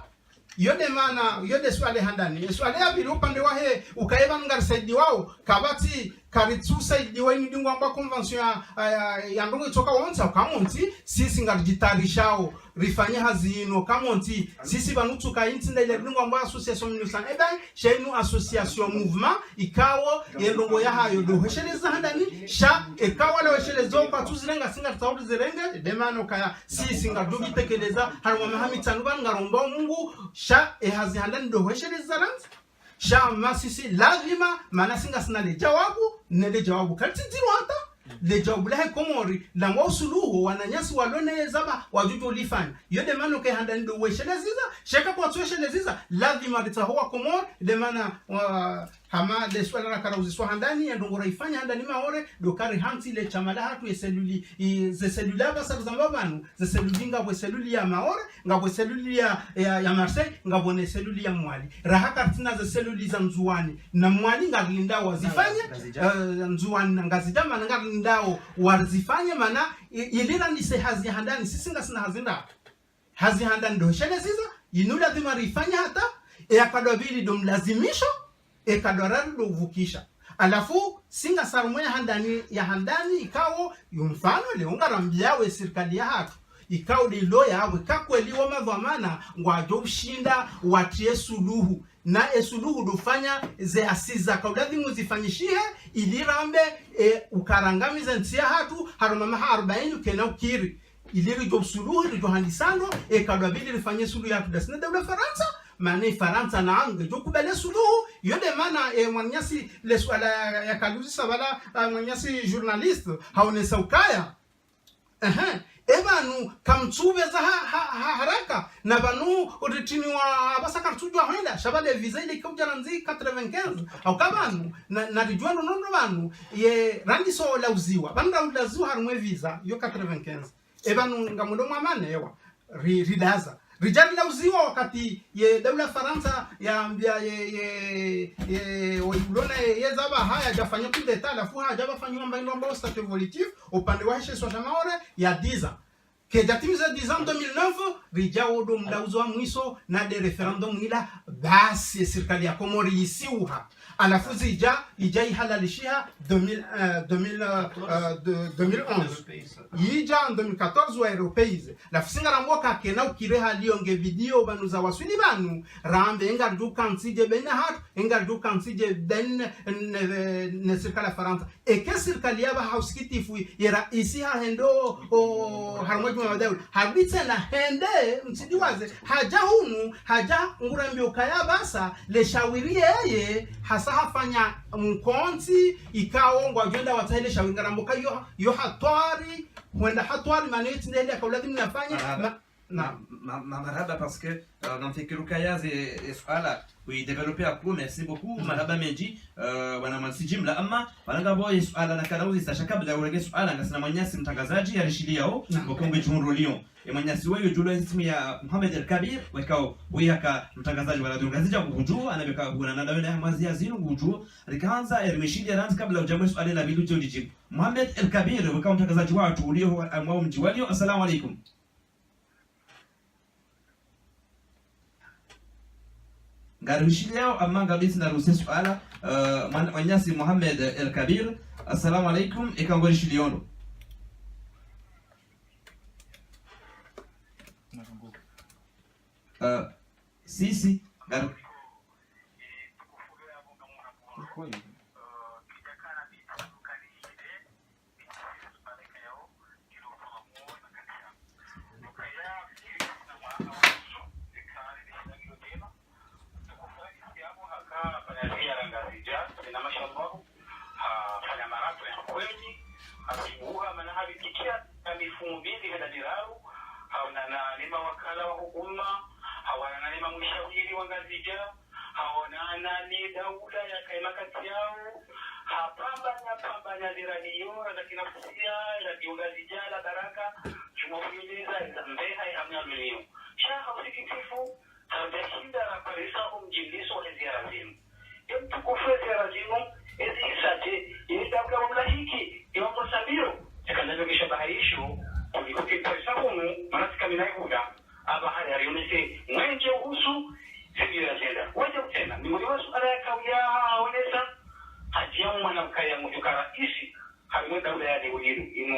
Iyo de mana, iyo de suala ya handani. E suala ya pvili upande wahe, ukaya pvanu ngarisaidiwao, kapvatsi, karitsu saidiwa inu de ngwamba convention ya, ya, ya, ya ndrongo itsoka wontsi, uka montsi, sisi ngaridjitarishao, rifanye hazi inu, uka montsi, sisi pvanu tsuka intsi nda ile de ngwamba association mille neuf cents, ebe, sha inu association mouvement, ikao, ye ndrongo yahayo do hwesheleza handani, sha, ikao wale wesheleza kwatsu zirenga, si ngaritsaho rizirenge, de mana ukaya, sisi ngarudjo bitekeleza, harumwa maha mitsanu pvanu ngaromba Mungu, sha, e hazi handani do hwesheleza randzi, sha ma sisi lazima, mana si ngasina le djawabu, ne le djawabu. Kalitsi ndziro hata, le djawabu lahe Komori, la ngwa usuluhu, wananyasi walone ye zaba, wadjudjo lifanya. Iyo de mana uka handani do wesheleziza, sha eka kwatsu wesheleziza, lazima ritsaho wa Komori, de mana, wa, hama le suala rakarauziswa handani, ya ndrongo raifanya handani Maore, do kari hantsi le shama la hatru ye seluli, i, ze seluli apvasa rizamba pvanu, ze seluli ngapvo seluli ya Maore, ngapvo seluli ya, ya, ya Marseille, ngapvo ne seluli ya Mwali. Raha karitsina ze seluli za Ndzuwani. Na Mwali ngarilindao wazifanye, eh, Ndzuwani na Ngazidja mana ngarilindao wazifanye mana, i, ili randise hazi handani, sisi ngasina hazi nda. Hazi handani do hwesheleza, inu lazima rifanye hata, e ya kadwa pvili do mlazimisho, e kadwa raru do uvukisha. Halafu, si ngasi harumwa ya handani, ya handani, ikao, yo mfano, leo ngarambiao e sirikali ya hatru. Ikao de ilo yawe, ka kweli wo madhwamana, ngwadjo ushinda, watriye suluhu. Na e suluhu do fanya ze assises zaka ulazimu zifanyishihe, ili rambe, e, uka rangamiza ntsi ya hatru, harumwa maha arbaini ukena ukiri. Ili ridjo suluhu, ridjo handisa ndro, e kadwa pvili rifanye suluhu ya hatru dasi ne daula Farantsa, mana i Farantsa na nge djo kubali suluhu, iyo de mana, e, mwananyasi le suala ya, ya, ya kaluzisa pvala, a, mwananyasi journaliste, haonesa ukaya. Ehe, e pvanu, kamtsu pveza ha, ha, ha, haraka, na pvanu, uritiniwa, apvasa karitsudjuwa hwenda, sha pvale visa ile ika udja randzi quatre-vingt-quinze, hauka pvanu, na, na ridjuwa no no no pvanu, ye, randiso lauziwa, pvanu lauziwa harumwa e visa, yo quatre-vingt-quinze. E pvanu ngamwendo mwa mane ewa, ri, ridaza. Ridja rilauziwa wakati ye daula Farantsa ya, ya, ye, ye, ye, wo ulona ye, ye zaba haya djafanya coup d'État, halafu hadja pvafanya wamba inu wamba statut évolutif, upande wa heshe swa sha Maore, ya dix ans. Kedja timiza dix ans, deux mille neuf, ridja wodo mlauzo wa mwiso na de référendum ila, basi ye sirikali ya Komori yisiuha. Halafu zidja, idja ihalalishiha deux mille, euh, deux mille, euh, euh, de, deux mille onze. Idja en deux mille quatorze wa européisé. Halafu si ngarambo ka kena ukiri hali yo nge pvili yo pvanu za waswili pvanu, rambe e ngaridjo kantsi dje baina hatru, e ngaridjo kantsi dje baina ne, ne, ne sirikali ya Farantsa. Eka sirikali ya pvaha usikitifu ye raisi hahendo, o, harumwa djumwa wa daula. Harudi tsena hende, mtsidiwaze, hadja hunu, hadja ngurambiyo ukaya pvasa, le shawiri yeye, hasa Hafanya mkontsi, ikao ngwadjo enda watsahe le shawiri, ngaramboka yo, yo hatwari, hwenda hatwari, mana yo tsi nde hali yaka ulazimu nafanye. Marahaba. Ma-, na. Ma-, ma-, ma-, marahaba, parce que, euh, ngamfikiri ukaya ze, ze suala, oui, développer à coup, merci beaucoup, marahaba mendji, euh, wana mantsi jimla, amma, wana ngapvo ye suala nakana uzisa, sha kabla urenge suala, ngasina mwananyasi mtrangazadji, yarishiliyao, na. Wakombe Djumhuri Lyon. Ye mwananyasi weyo djulo ye ismu ya Mohamed El Kabir, wekao, weyaka mtrangazadji wa Radio Ngazidja kuhudju, anabeka huna nanda wena ya mwazi ya zinu kuhudju, rikahandza, erimishiliya randzi kabla udjamwe suala la pvili udjo lidjibu. Mohamed El Kabir, wekao mtrangazadji watru, uliyo, amwao mdji wa Lyon, assalamu alaikum. Ngarishiliyao, amma ngabisi na ruse suala, eh, mwan-, mwananyasi Mohamed El Kabir, assalamu alaikum, eka ngorishiliyo ndo. Eh, sisi, ngar- Haonana ne mawakala wa hukuma, haonana ne mamshawiri wa Ngazidja, haonana ne daula ya kaima kati yao, hapvambanya, pvambanya ze radio, za kinafusia, radio Ngazidja, la Baraka, djumwa kuyeleza, za mbeha ya amwe aluniyo. Sha ha usikitifu, harudja shinda raparisa omjimliso wa ziara zinu. Ye mtukufu ye ziara zinu, ezi isaje, ye daula wa mlahiki, ye wa mosambiro, yakana nokisha bahaisho, kuliko kiparisa hunu, mana tsika mina ihuda, aba hali harionese, mwenje uhusu, zibira zenda. Waje utena, ni mwini wa suala ya kauya haonesa, hadjiya mwana ukaya mdjuka raisi, harimwa daula ya leo linu, inu,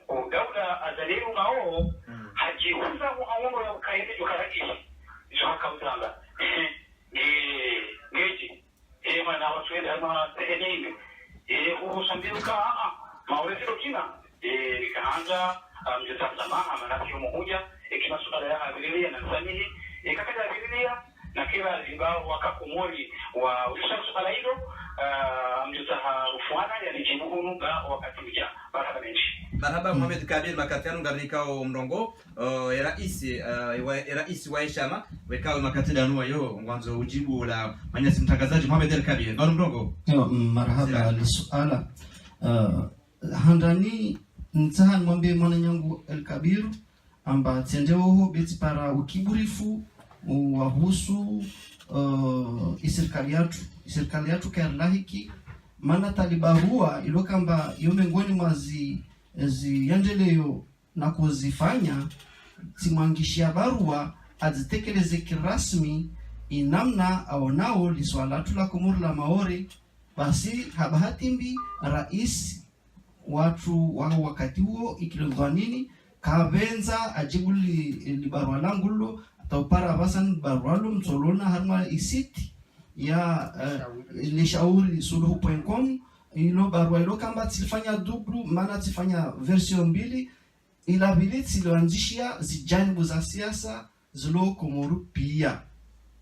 o daula Azali Mao, hadjihuza muhaono ya ukaya mdjuka raisi. Izo haka uzamba. Nge, ngeji. E, mwana wa twende, hama sehene ine. E, uhusambi uka, a, a, maure silo kina. E, nikahandza, a, mdjuza samaha, mana kiyo muhuja. E, kima suala ya habililia na nsamihi. E, kakada habililia, na kila ziba waka Komori wa usa suala ilo, a, mdjuza ha rufuana, ya nijibu hunu, ba wakati uja. Marahaba mendji. Marahaba, Mohamed Kabir, makati yanu ngarikao mrongo. Oh, e raisi, eh, wa, e raisi wa eshama, wekao makati danu wayo, ngwandzo ujibu la mwananyasi mtrangazadji Mohamed El Kabir. Ngalo mrongo. Yo, mm, marahaba, sila. Li suala. Eh, handani, ntsaha nimwambe mwananyangu El Kabir, amba tsende oho, be tsipara ukiburifu, u-, wahusu, eh, isirikali yatru. Isirikali yatru kairlahiki, mana talibarua, ilo kamba, yo mengoni mwa zi, zi yandeleyo, na kuzifanya, tsimwangishiya barua adzitekeleze kirasmi inamna aonao li suala latru la Komori la Maore, basi ha bahati mbi raisi watru wa wakati uwo ikilo dhwanini, kapvendza ajibu li, li barua langu lo, hata upara apvasa ni barua lo mtsolona harimwa isiti ya, eh, lishauri suluhu point com, ilo barua ilo kamba tsilifanya double, mana tsifanya version mbili, ila pvili tsiloandzishiya zijanibu za siasa zilo Komori piya.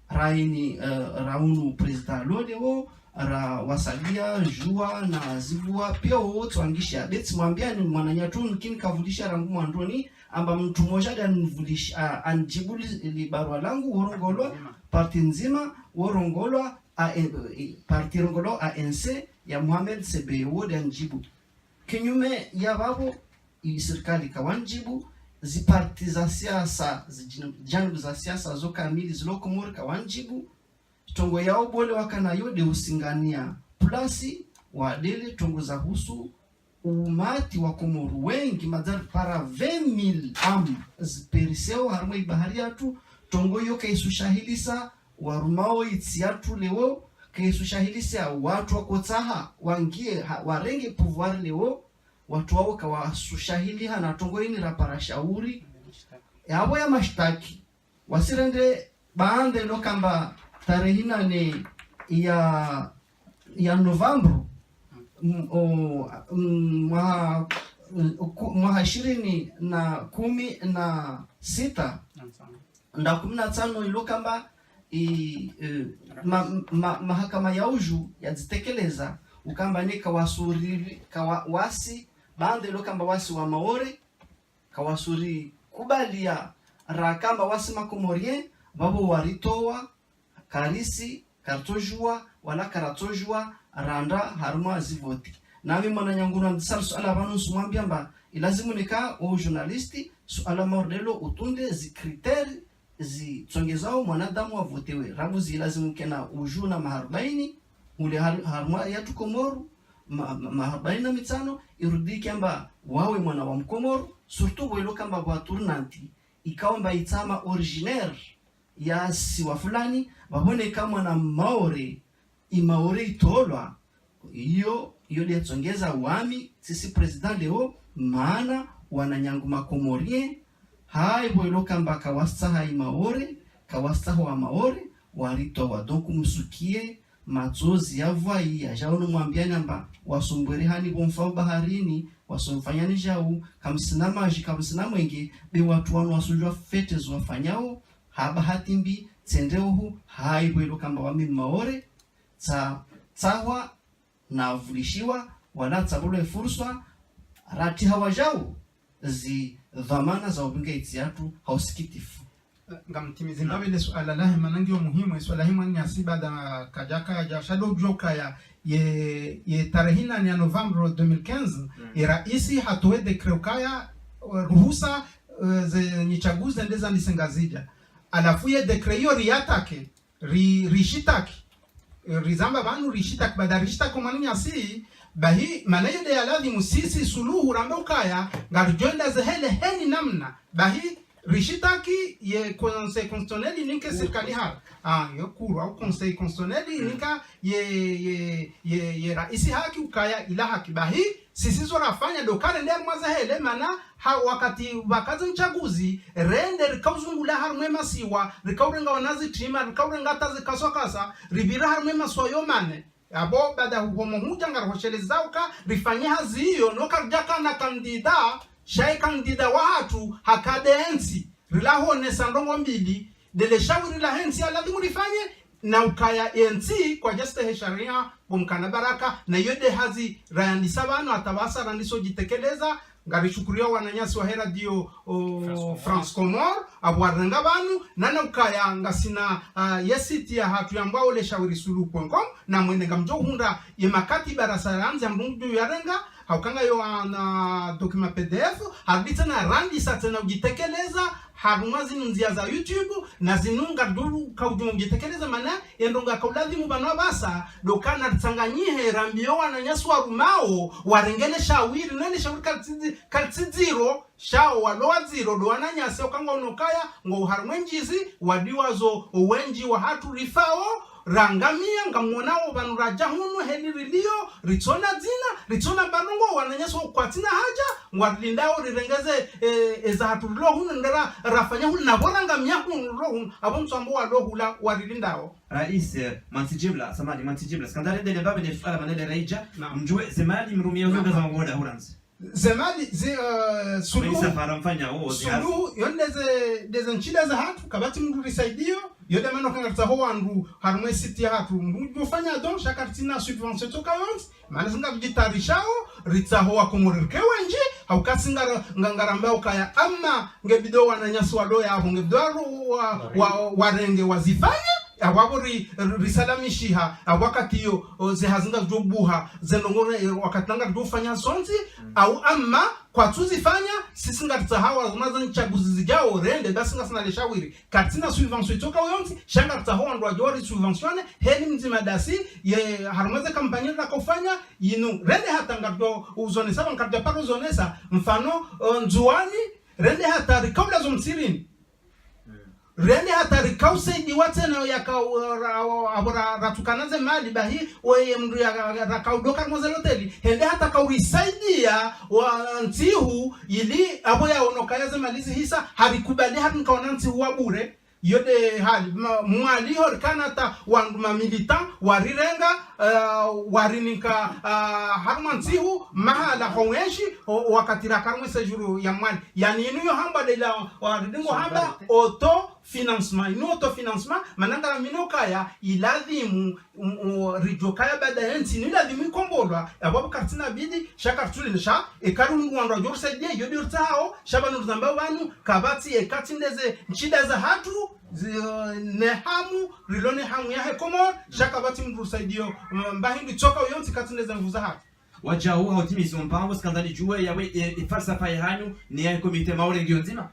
Raini, eh, raunu président lo leo, rawasaidia, Juwa na Zivua, piya wowo tsi wangishiya. Be tsimwambiani mwananyatru mkini kavulisha rangu mwandoni, amba mtru moja de anivulisha, a, anijibu li, li barua langu, worongolwa, parti ndzima, worongolwa, a, e, e, parti rongolwa A N C ya Mohamed Sebe, wo de anijibu. Kinyume ya pvapvo, i sirikali kawanjibu, ziparti za siasa, zijanibu za siasa zo kamili zilo Komori kawanjibu, trongo yao bole wakanayo de usingania, plus wadele trongo zahusu umati wa Komori wengi, madhari para vingt mille âmes ziperiseo harimwa ibahari yatru, trongo iyo kaisushahilisa warumao itsi yatru leo, kaisushahilisa watru wakotsaha wangie ha, warenge pouvoir leo, watru wao kawasushahiliha na trongo ini rapara shauri. Yapvo ya mashtaki. Wasirende baanda ilo kamba tarehi nane ya, ya novembre, m-, o, m-, mwaha, ku-, mwaha ishirini na kumi na sita, nda kumi na tsano ilo kamba i, eh, ma, ma, mahakama ya uju yadzitekeleza, ukamba ne kawasuri, kawa, wasi, bande lo kamba wasi wa Maore, kawasuri kubalia ra kamba wasi ma Comoriens, vavo waritowa, karisi, karitsojua, wala karatsojua, randa harumwa zivoti. Nami mwananyangu na ndisari suala vanu nsumwambia mba, ilazimu nika o journaliste, suala maordelo utunde zi critères zitsongezao mwanadamu wavotewe. Rabuzi ilazimu kena uju na maharubaini, ule har, harumwa yatru Komoro, ma, ma, maharubaini na mitsano, irudi kamba wawe mwana wa Mkomoro, surtout welo kamba wa tournante, ikao mba itsama originaire ya siwa fulani, vavoneka mwana Maore, i Maore itolwa, iyo, iyo liatsongeza wami, sisi président leo, maana wananyangu ma Comoriens, hayi vwelo kamba kawasitsaha i Maore, kawasitsaha wa Maore, waritowa. Donc msukie, matsozi ya vwayi, ya jao no mwambiani amba, wasumbwere hani vomfao baharini, wasumfanyani jau, kamsina maji, kamsina mwenge, be watru wanu wasujua fete zo wafanyao, ha bahati mbi, tsende uhu, hayi vwelo kamba wami Maore, tsa, tsahwa, na vulishiwa, wala tsabulwa ifurswa, rati hawa jau, zi dhwamana za uvinga itsi yatru, ha usikitifu. Ngamtimizi mbapvi le suala lahe, mana ngiyo muhimu, e suala himwa ni asi baada kaja kaja, sha ndo ujo kaya, ye, ye tarehi nane ya novembre deux mille quinze, ye raisi hatowe décret ukaya, eh, ruhusa, eh, ze nyi tsaguzi zende zandise Ngazidja. Halafu ye décret iyo riatake, ri, rishitaki. Eh, rizamba vanu rishitaki, baada rishitaki omwananyasi, bahi, mana iyo nde ya lazimu sisi suluhu rambe ukaya, ngarijo enda zehele heni namna. Bahi, rishitaki ye Conseil constitutionnel ininke sirikali haki. Ah, yo kuru, au Conseil constitutionnel ininka ye, ye, ye, ye raisi haki ukaya ila haki. Bahi, sisi zo rafanya ndo ka rende harumwa zehele, mana ha wakati vakazi mtsaguzi, rende rikauzungula harumwa e masiwa, rikaurenga wanazi tima, rikaurenga hata zikaswa kasa, rivira harumwa e masiwa yo mane. Abo baada huhomo huja ngarihosheleza uka rifanye hazi iyo, no karija kana kandida, sha e kandida wahatru, haka de entsi, rilaho onesa ndrongo mbili, ndele shawiri lahe ntsi ya lazimu rifanye, na ukaya entsi kwajastehi sharia, ngomkana baraka, na iyo nde hazi rayandisa vanu, hata vasa randiso jitekeleza, ngarishukuriao wananyasi wahe radio, o, France Comores, avo warenga vanu, na na ukaya ngasina, ah, ye site yahatru yambwao le shawiri suluhu point com, na mwende ngamjo hundra ye makati barasa randzi ya mrungu yarenga, hauka ngayo ana document P D F, harudi tsena randisa tsena ujitekeleza, harumwa zinu ndzia za YouTube, na zinu ngarijo kaujuma ujitekeleza, mana ye ndrongo yaka ulazimu vanu vasa, ndo kana ritsanganyihe, rambiyo wananyasi warumao, warenge le shawiri, na le shawiri kalitsidzi, kalitsidziro, sha o walo wadziro, ndo wananyasi uka ngwaono ukaya, ngwao harumwa e njizi, wadiwazo wendji wahatru rifao, rangamia, ngamwonao vanu raja hunu, heli rilio, ritsona dzina, ritsona mba ndrongo, wananyasi wo kwatsina haja, ngwarilindao rirengeze, eh, eza hatru rilo hunu, ndera rafanya hulu, na vo rangamia hunu rilo hunu, avo mtsambo walo hula, warilindao. Raisi, eh, mwantsi jimla, samahani, mwantsi jimla. Skandari ndele mbapvi ne suala mana le raija, mjue, ze mali mrumia zo ngaza maboda hurandzi. Ze mali, ze, eh, suluhu. Suluhu, yo nde ze, nde ze ntsi nde zahatru, kapvatsi mndru risaidio, yo nde mana uka ngaritsaho wandru, harumwa e site yahatru, mndru ujofanya don, sha karitsina subvention tsoka yontsi, mana si ngarijitayarishao, ritsaho wa Komori rike wendji, hauka si ngara, nga, ngaramba ukaya, ama, nge bidi wananyasi walo yapvo, nge bidi wa, wa, wa, warenge wazifanye, avo avo ri, ri, risalamishiha, avo wakati iyo, o, ze hazi ngazijo buha, ze ndrongo, e, wakati ngazijo fanya zontsi, au ama, kwatsuzifanya, sisi ngaritsaho wa zona za ntsaguzi zijao, rende, basi ngasina le shawiri. Karitsina subvention itsoka yontsi, sha ngaritsaho wandru wajo wari subventionné, heni mdzima dasi, ye, harumwa ze kampanyi rakofanya, yinu, rende hata ngarijo uzonesa, ngarijo paro uzonesa, mfano, o, Ndzuwani, rende hata rikaula zo msirini. Rende hata rikausaidiwa tsena yaka, ra, ra, avo ra, ratukana ze mali bahi, weye mndru ya, ra, rakaudoka harumwa ze loteli. Hende hata kaurisaidia wa ntsihu ili avo yaono ukaya ze mali zihisa, harikubali hari nkaona ntsihu wa bure. Yo nde hali, ma, Mwali ho rikana hata wandru ma militants, warirenga, eh, warinika, ah, harumwa ntsihu, mahala ho wenshi, o, wakati raka harumwa e séjour ya Mwali. Yani inu yo hamba nde ila, waridingo hamba, auto, financement, inu autofinancement, mana ngaramini ukaya, iladhimu, um, um, ridjo kaya baada yentsi, inu iladhimu ikombolwa, yapvo pvo karitsina bidi, sha karitsuli ne sha, eka ri mndru wandru wadjo risaidia, iyo ndo ritsahao, sha pvanu rizamba pvanu, kapvatsi eka tsi ndeze, ntsida zahatru, zi, ne hamu, rilo ne hamu yahe Komori, sha kapvatsi mndru risaidio, um, mba hindru tsoka uyontsi katsi ndeze nvu zahatru. Wadjau, ha utimizi wa mpango, tsikandza nidjuwe yawe, e, e falsafa yahanyu, ni ya Comité Maore ngiyo ndzima?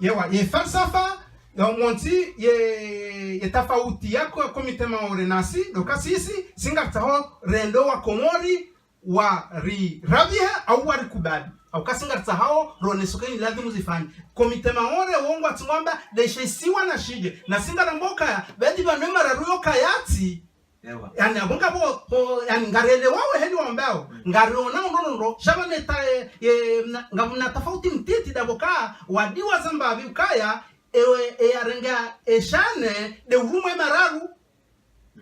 Ewa, e falsafa, ya umontsi, ye, ye tafauti ya ko-, Comité Maore nasi, ndo uka sisi, si ngaritsaho rende wa Komori, wa ri rabiha, au wa ri kubali. Au ka si ngaritsaho, ronese uka iladhimu zifanye. Comité Maore, wo ngwatsi ngwamba, ndeshe isiwa na shidje. Na si ngaramba ukaya, bedi pvanu ye mararu yo kayatsi, Ewa. Yani, apvo ngapvo, ho, yani, ngarelewawo heli wambao. Mm. Ngariona undrongondro, sha pvanu ta, e, e, na, ngapvo na tafauti mtiti ndapvo ka, wadiwaza mbapvi ukaya, ewe, e, yarenga, e, shane, nde urumwe mararu.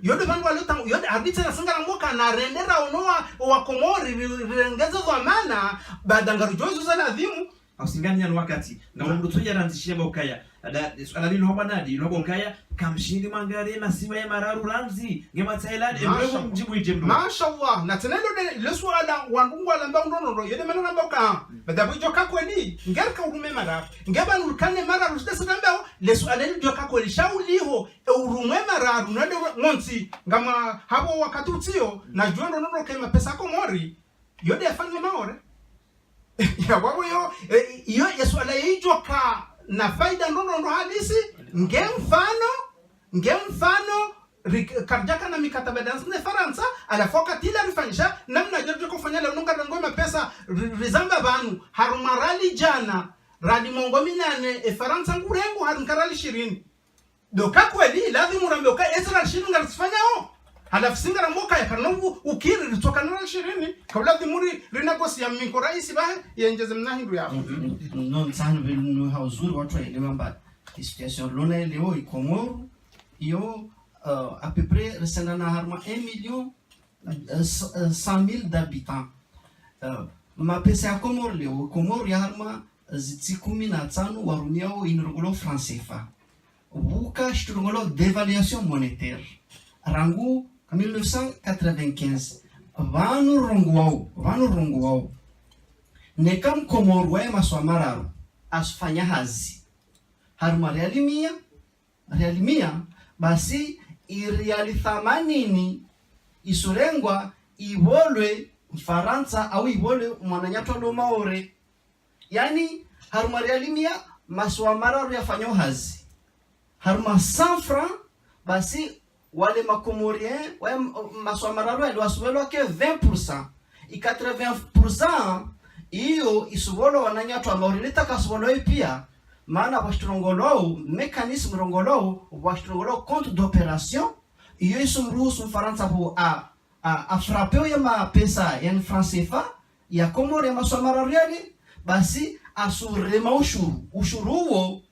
Yo nde pvanu walota, yo nde, abitse na si ngaramba uka, na rende raono wa, wa Komori, ri, ri, rirengeze dhwamana, baada ngarudjo izo za ladhimu, Au singani yanu wakati, nga mndru tsu yarandzishiya mba ukaya, ada, suala lilo hamba nadi, ilo hamba ukaya, kamshindi mwangalie masiwa ya mararu randzi, nge matsailani, emwe mdjibu idje mndru. Mashallah, na tsena ilo nde, le suala wandru ngwalamba undrongondro, yo nde mana namba uka, baada pvo idjo ka kweli, ngerika urume mararu, nge pvanu rikane mararu, zide sitambao, le suala lilo idjo ka kweli, sha uliho, e urumwe mararu, nende montsi, ngama hapvo wakati utsiyo, na djuwa ndo nondo ke mapesa Komori, yo nde yafanye Maore. Ya, wapvo yo, e, iyo, ye suala idjo ka na faida ndo, ndo, ndo halisi, nge mfano, nge mfano, ri-, karidjaka na mikataba ndasi ne Farantsa, halafu wakati ila rifanyisha, namna djadjo kofanya leo nunga rango mapesa, ri-, rizamba pvanu, harumwa riali djana, riali mengo minane, e Farantsa ngurengo, harumwa riali shirini. Ndo uka kweli, ladhimu rambe uka ezi riali shirini ngarizifanyao. Halafu si ngaramba uka ya karina u-, ukiri ritsokana na shirini. Ka uladhimu ri, rinegosiya miko raisi pvahe, yendjeze mna hindru ya. Mhm. No, ntsanu pvenu no ha uzuri wandru waelewe amba, i situation lona leo i Komoro, iyo, euh, à peu près, risenda na harumwa un million, euh, c-, euh, cent mille d'habitants. Euh, mapesa ya Komoro leo, Komoro ya harumwa, euh, zintsi kumi na ntsanu warumiao inirongolwao franc CFA. Pvuka shitru rongolwao dévaluation monétaire. Rangu mille neuf cent quatre-vingt-quinze. Pvanu rongowao, pvanu rongowao. Neka mkomoro waye masiwa mararu, asufanya hazi. Harumwa riali mia, riali mia, basi iriali thamanini isurengwa ipvolwe Mfarantsa au ipvolwe mwananyatru alo Maore. Yani, harumwa riali mia, masiwa mararu yafanyao hazi. Harumwa cent francs, basi wale makomorien, waye m-, masiwa mararu yale wasupvelwa ke vingt pour cent. I quatre-vingts pour cent, iyo isupvelwa wananyatru wa Maore, lita kasupvelwa ipia, mana pvwa shitru rongolwao, mécanisme rongolwao, pvwa shitru rongolwao compte d'opération, iyo isumruhusu Mfarantsa pvo a, a, afrappé ye mapesa, yani franc CFA, ya Komoro ya masiwa mararu yale, basi asurema ushuru. Ushuru uwo,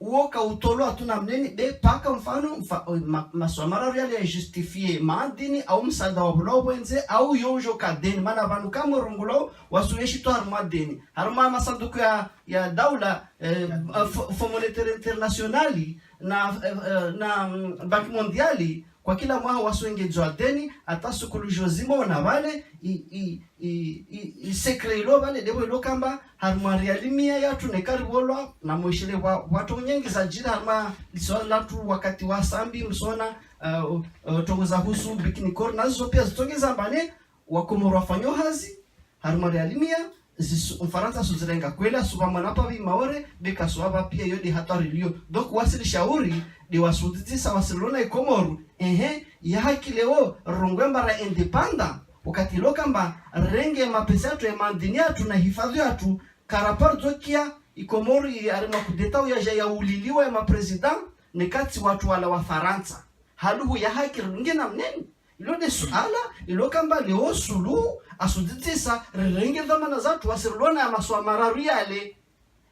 uwo kautolwa tu na mneni, be paka mfano, mfa-, ma-, masiwa mararu yale ya justifié, madini, au msaada wa pvulwa pvwendze, au yo ujo ka deni, mana pvanu kamwe rongolwao, wasuyeshi tu harumwa deni. Harumwa masanduku ya, ya daula, eh, eh, Fo-, Fonds Monétaire International, na, eh, eh, na, mm, Banque Mondiale, kwa kila mwaha wasuengedzwa deni, hata sukulu jozima ona pvale, i, i, i, i, i secret ilo pvale, ndepvo ilo kamba, harumwa riali mia yatru neka ripvolwa, na mweshele wa, wandru nyengi zadjiri harumwa lisiwa latru wakati wa Sambi, msona, eh, eh, trongo za husu, Bikini Corp, na zizo pia zitsongeza mbane, wakomoro wafanyao hazi, harumwa riali mia, zisu-, Mfarantsa asuzirenga kweli, asupva mwana pvapvi Maore, be kasuwapva pia yo nde hatwari liyo. Donc, wasi rishauri, nde wasudzisa wasi rilona i Komoro, ehe, ya haki leo, rirongwe amba ra indépendant, wakati ilo kamba, rirenge mapesa yatru, ya madini yatru, na hifadhwi yatru, karapvwa ridjokia, i Komoro i harumwa kudeta uyaja yauliliwa ya maprésident, neka tsi wandru wala Wafarantsa. Haluhu ya haki ridunge na mneni. Ilo nde suala, ilo kamba leo Suluhu, asudzitsisa, rirenge dhwamana zatru, wasi rilona ya masiwa mararu yale.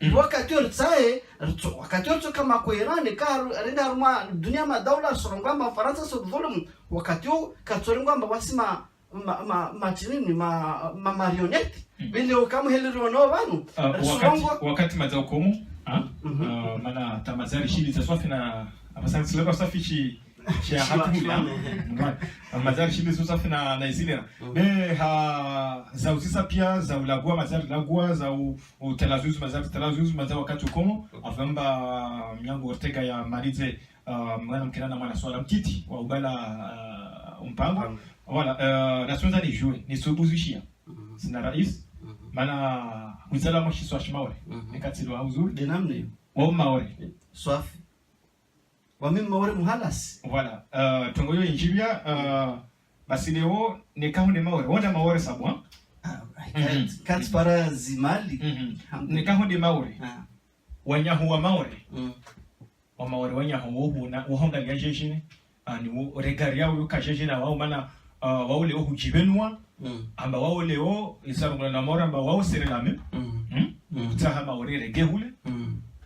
Mm. Wakati wo ritsahe, ritso-, wakati wo ritsoka makwera, neka haru-, rende harumwa dunia madaula, risorongoa amba Mfarantsa asudhulumu, wakati wo katsorongoa amba wasi ma, ma, ma, ma tsinini, ma, ma marionnettes. Mm. Be leo kamwe heli riono pvanu, ah, risorongoa wakati, wakati madza hukumu, Ah, mana ta mazari shili za swafi na, apvasa ngisilekwa swafi shi, shi ya hatu huli, ah. Mazari shili za swafi na, na izilera. Be ha, za uzisa pia, za ulagua, mazari lagua, za u, utalazuzu, mazari talazuzu, mazari wakati ukomo, apvamba mnyangu Ortega ya malize, ah, mwana mkena na mwana swala mtiti, wa ubala, ah, umpango. Voilà, euh, la semaine dernière, ni subuzi shia. Sina rais, mana wizara mwa shiswa shimaore. Eka tsi lo hauzuri. De namne. Wa maore. Swafi. Wa mimi maore muhalasi. Voilà. Euh, tongo yo injibia, euh, basi leo, neka hunde maore. Wonda maore sabwa. Ah, kati, kati para zimali. Neka hunde maore. Ah. Wanyahu wa maore. Wa maore wanyahu wo huna, wo hangalia jeje ne. Ani wo regard yao yo ka jeje na wao mana, ah, wao leo hujibenua. Amba wao leo, isa rungula na maore amba wao sere lame. Kutsaha maore rege hule.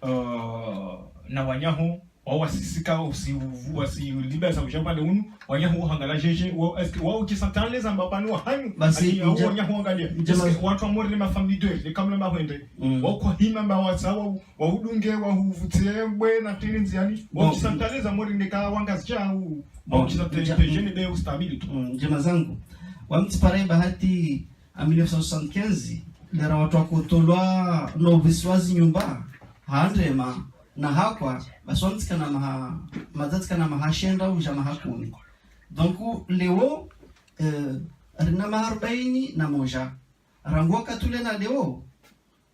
Ah, na wanyahu, wao wasisika, wasi, wasi liba za uja pande unu, wanyahu wo hangala jeje, wao, est-ce que wao kisantaleza amba pvanu wa hanyu. Basi, ani wanyahu wangalia. Est-ce que watu wa maore ni ma famille de, ni kamla mahwende. Wao kwa hima amba wasawa, wahudunge, wahuvutse, bwe, na tini ndziani, wahusantaleza maore neka wangazi jau, wahusantaleza jeje ne be ustamili tu. Ndjema zangu. Wa mtsi pare bahati, a mille neuf cent soixante-quinze, lera watu wakotolwa no visiwazi nyumba, handrema, na hakwa, basi wa mtsi kana maha, madzatsi kana maha shenda, uja maha kumi. Donc, leo, euh, rina maha arubaini na moja. Rangu wakati ule na leo,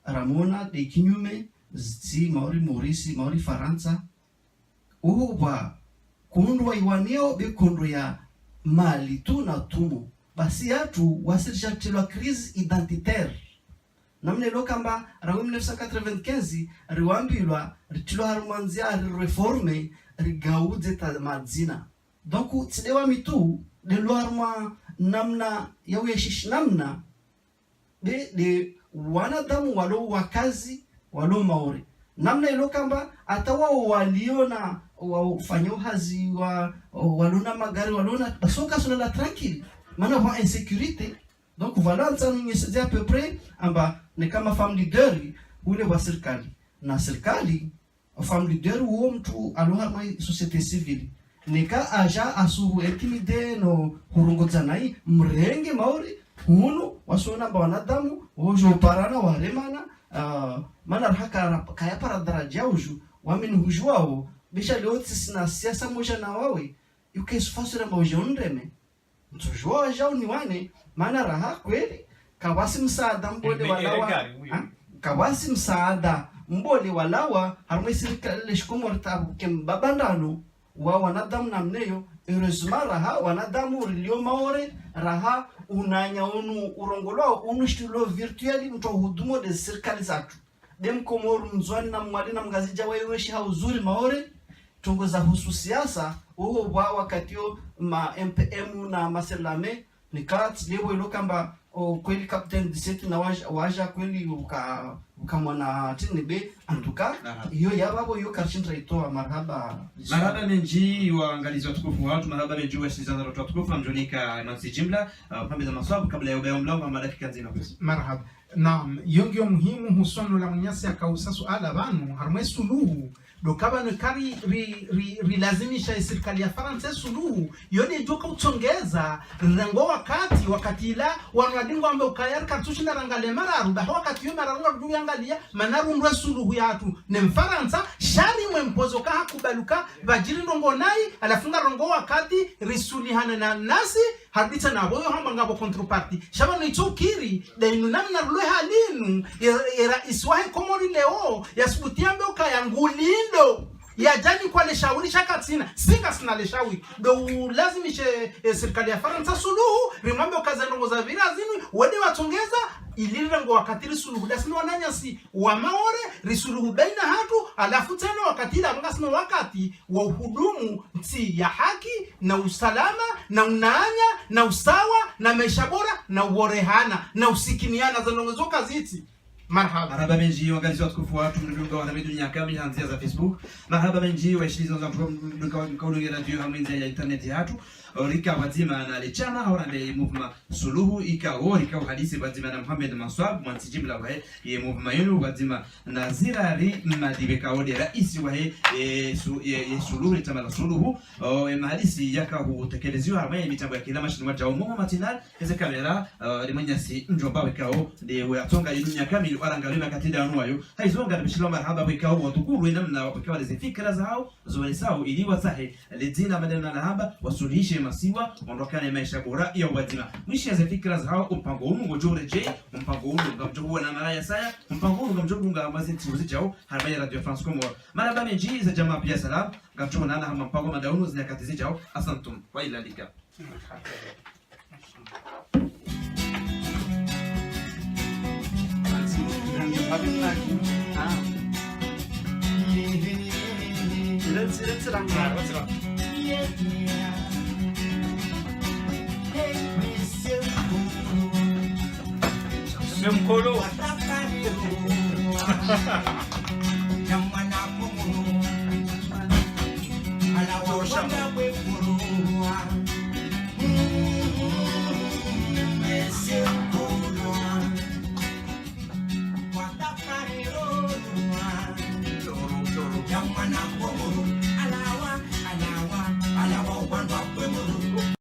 ramona de kinyume, zitsi maore Maurice, maore Farantsa. Uhu bwa kundwa iwaneo be kundwa ya mali tu na tumo. Basi yatru wasi risha ritilwa crise identitaire. Namna ilo kamba rangu mille neuf cent quatre-vingt-quinze, riwambilwa, ritilwa harumwa ndzia, rireforme, rigaudze ta madzina. Donc, tsi de wa mitu, de lwarumwa namna ya uyeshishi namna, de, de wanadamu walo wakazi, walo maore. Namna ilo kamba, ata wao walio na, wafanya uhazi wa, walo na magari, walo na, basoka suna la tranquille. Mana wa insécurité. Donc, voilà, ça nous dit à peu près, amba, neka ma femme leader, ule wa sirikali. Na sirikali, femme leader wo mtru alo harumwa société civile. Neka aja asuhu intimidé no hurongodza nayi, mrenge maore, hunu, wasiona amba wanadamu, wojo parana, waremana, ah, mana raha ka, kaya para daraja uju, wamini huju wao, be sha leo tsisina siasa moja na wawe, yuke sufasura amba uje unreme. Ntsujua wajau ni wane, mana raha kweli, kawasi msaada mbole walawa, ha? Kawasi msaada mbole walawa, harumwa sirikali le shikomori tabu ke mbabandano, wa wanadamu namna iyo, heureusement raha, wanadamu rilio maore, raha unanya unu urongolwao, unu shitulo virtuel, mtru uhudumu de sirikali zatru. De mkomori mndzuani na mwali na mngazidja waye weshi ha uzuri maore, trongo za husu siasa, oho bwa wakati yo ma M P M na ma Serlame, nika tsi leo ilo kamba, o, kweli Capitaine dix-sept na waja, waja kweli uka, uka mwana tini be, antuka, iyo ya babo iyo karshindra itoa, marahaba. Marahaba mendji waangalizi watukufu watru, marahaba mendji wasikilizaji watru watukufu, namdjonika mansi jimla, ah, pambe za maswabu, kabla ya ubaya mlango, madakika ndzima kwezi. Marahaba. Naam, iyo ngiyo muhimu husono la mnyasi akausa suala pvanu, harumwa suluhu, ndo ka pvanu kari ri, ri, rilazimisha ye sirikali ya Farantsa suluhu, iyo de djoka utsongeza, rirengo wakati, wakati ila, wanu wadingo ambe ukaya rikatsushi na rangalie mararu, baha wakati iyo mararu ngarudjo yangalia, mana rundwe suluhu yatru, ne Mfarantsa, sha ri mwe mpozo ka hakubali uka, pvadjiri ndrongo nayi, halafu ngarengo wakati, risulihane na nasi, haditsa na pvo yo hamba ngapvo contrepartie. Sha pvanu itso ukiri, de inu namna rulwe hali inu, ye, ye raisi wahe Komori leo, yasubuti yambe ukaya ngulindo, yadjani kwa le shawiri sha katsina, si ngasina le shawiri. Ndo ulazimishe, e, sirikali ya Farantsa suluhu, rimwambe uka ze ndrongo za pvira zinu, wende watsongeza, ili rirengo wakati risuluhu. Dasi no wananyasi wa maore, risuluhu baina hatru, halafu tsena wakati ila ngasina wakati, wa uhudumu ntsi ya haki, na usalama, na unanya, na usawa, na maesha bora, na uborehana, na usikiniana, za ndrongo zo kazitsi. Marahaba. Marahaba mendji, wangalizi watukufu watru, mdungao harumwa dunia kamili ha ndzia za Facebook. Marahaba mendji, waishilizi wandru mdungao, mdungao radio harumwa ndzia ya internet yatru. Rika pvwadzima na le shama, hau rambe mouvement Suluhu, ikao, rika uhadisi pvwadzima na Mohamed Maswab, mwandzishi jimla wahe ye mouvement yinu, pvwadzima na Zirari Madibe, ikao nde raisi wahe, e, su-, ye, ye Suluhu, le shama la Suluhu. O, e mahadisi yaka hutekeleziwa harumwa ye mitambo ya Kila Mashinwa Djau Momo Matinal, eze kamera, eh, limwenyasi mdjomba wekao, nde we atsonga ye dunia kamili, waranga lima katida anu wayo. Haizo ngaribishilao marahaba wekao, watukuru ye namna wekao leze fikira zahao, zonesao ili watsahe, le dzina madena na hamba, wasuluhishe masiwa, wandru wakane maesha bora ya pvwadzima. Mwishiya ze fikira zahao, o mpango unu ngodjo uredjei, o mpango unu ngamdjo uona mara ya saya, o mpango unu ngamdjo udunga maze ntsihu zidjao, harumwa ye Radio France Comores. Marahaba mendji, ze jamaa pia salam, ngamdjo onana harumwa mpango madaunu, ze nyakati zidjao, asantum, wa ila lika. Monsieur Mkolo.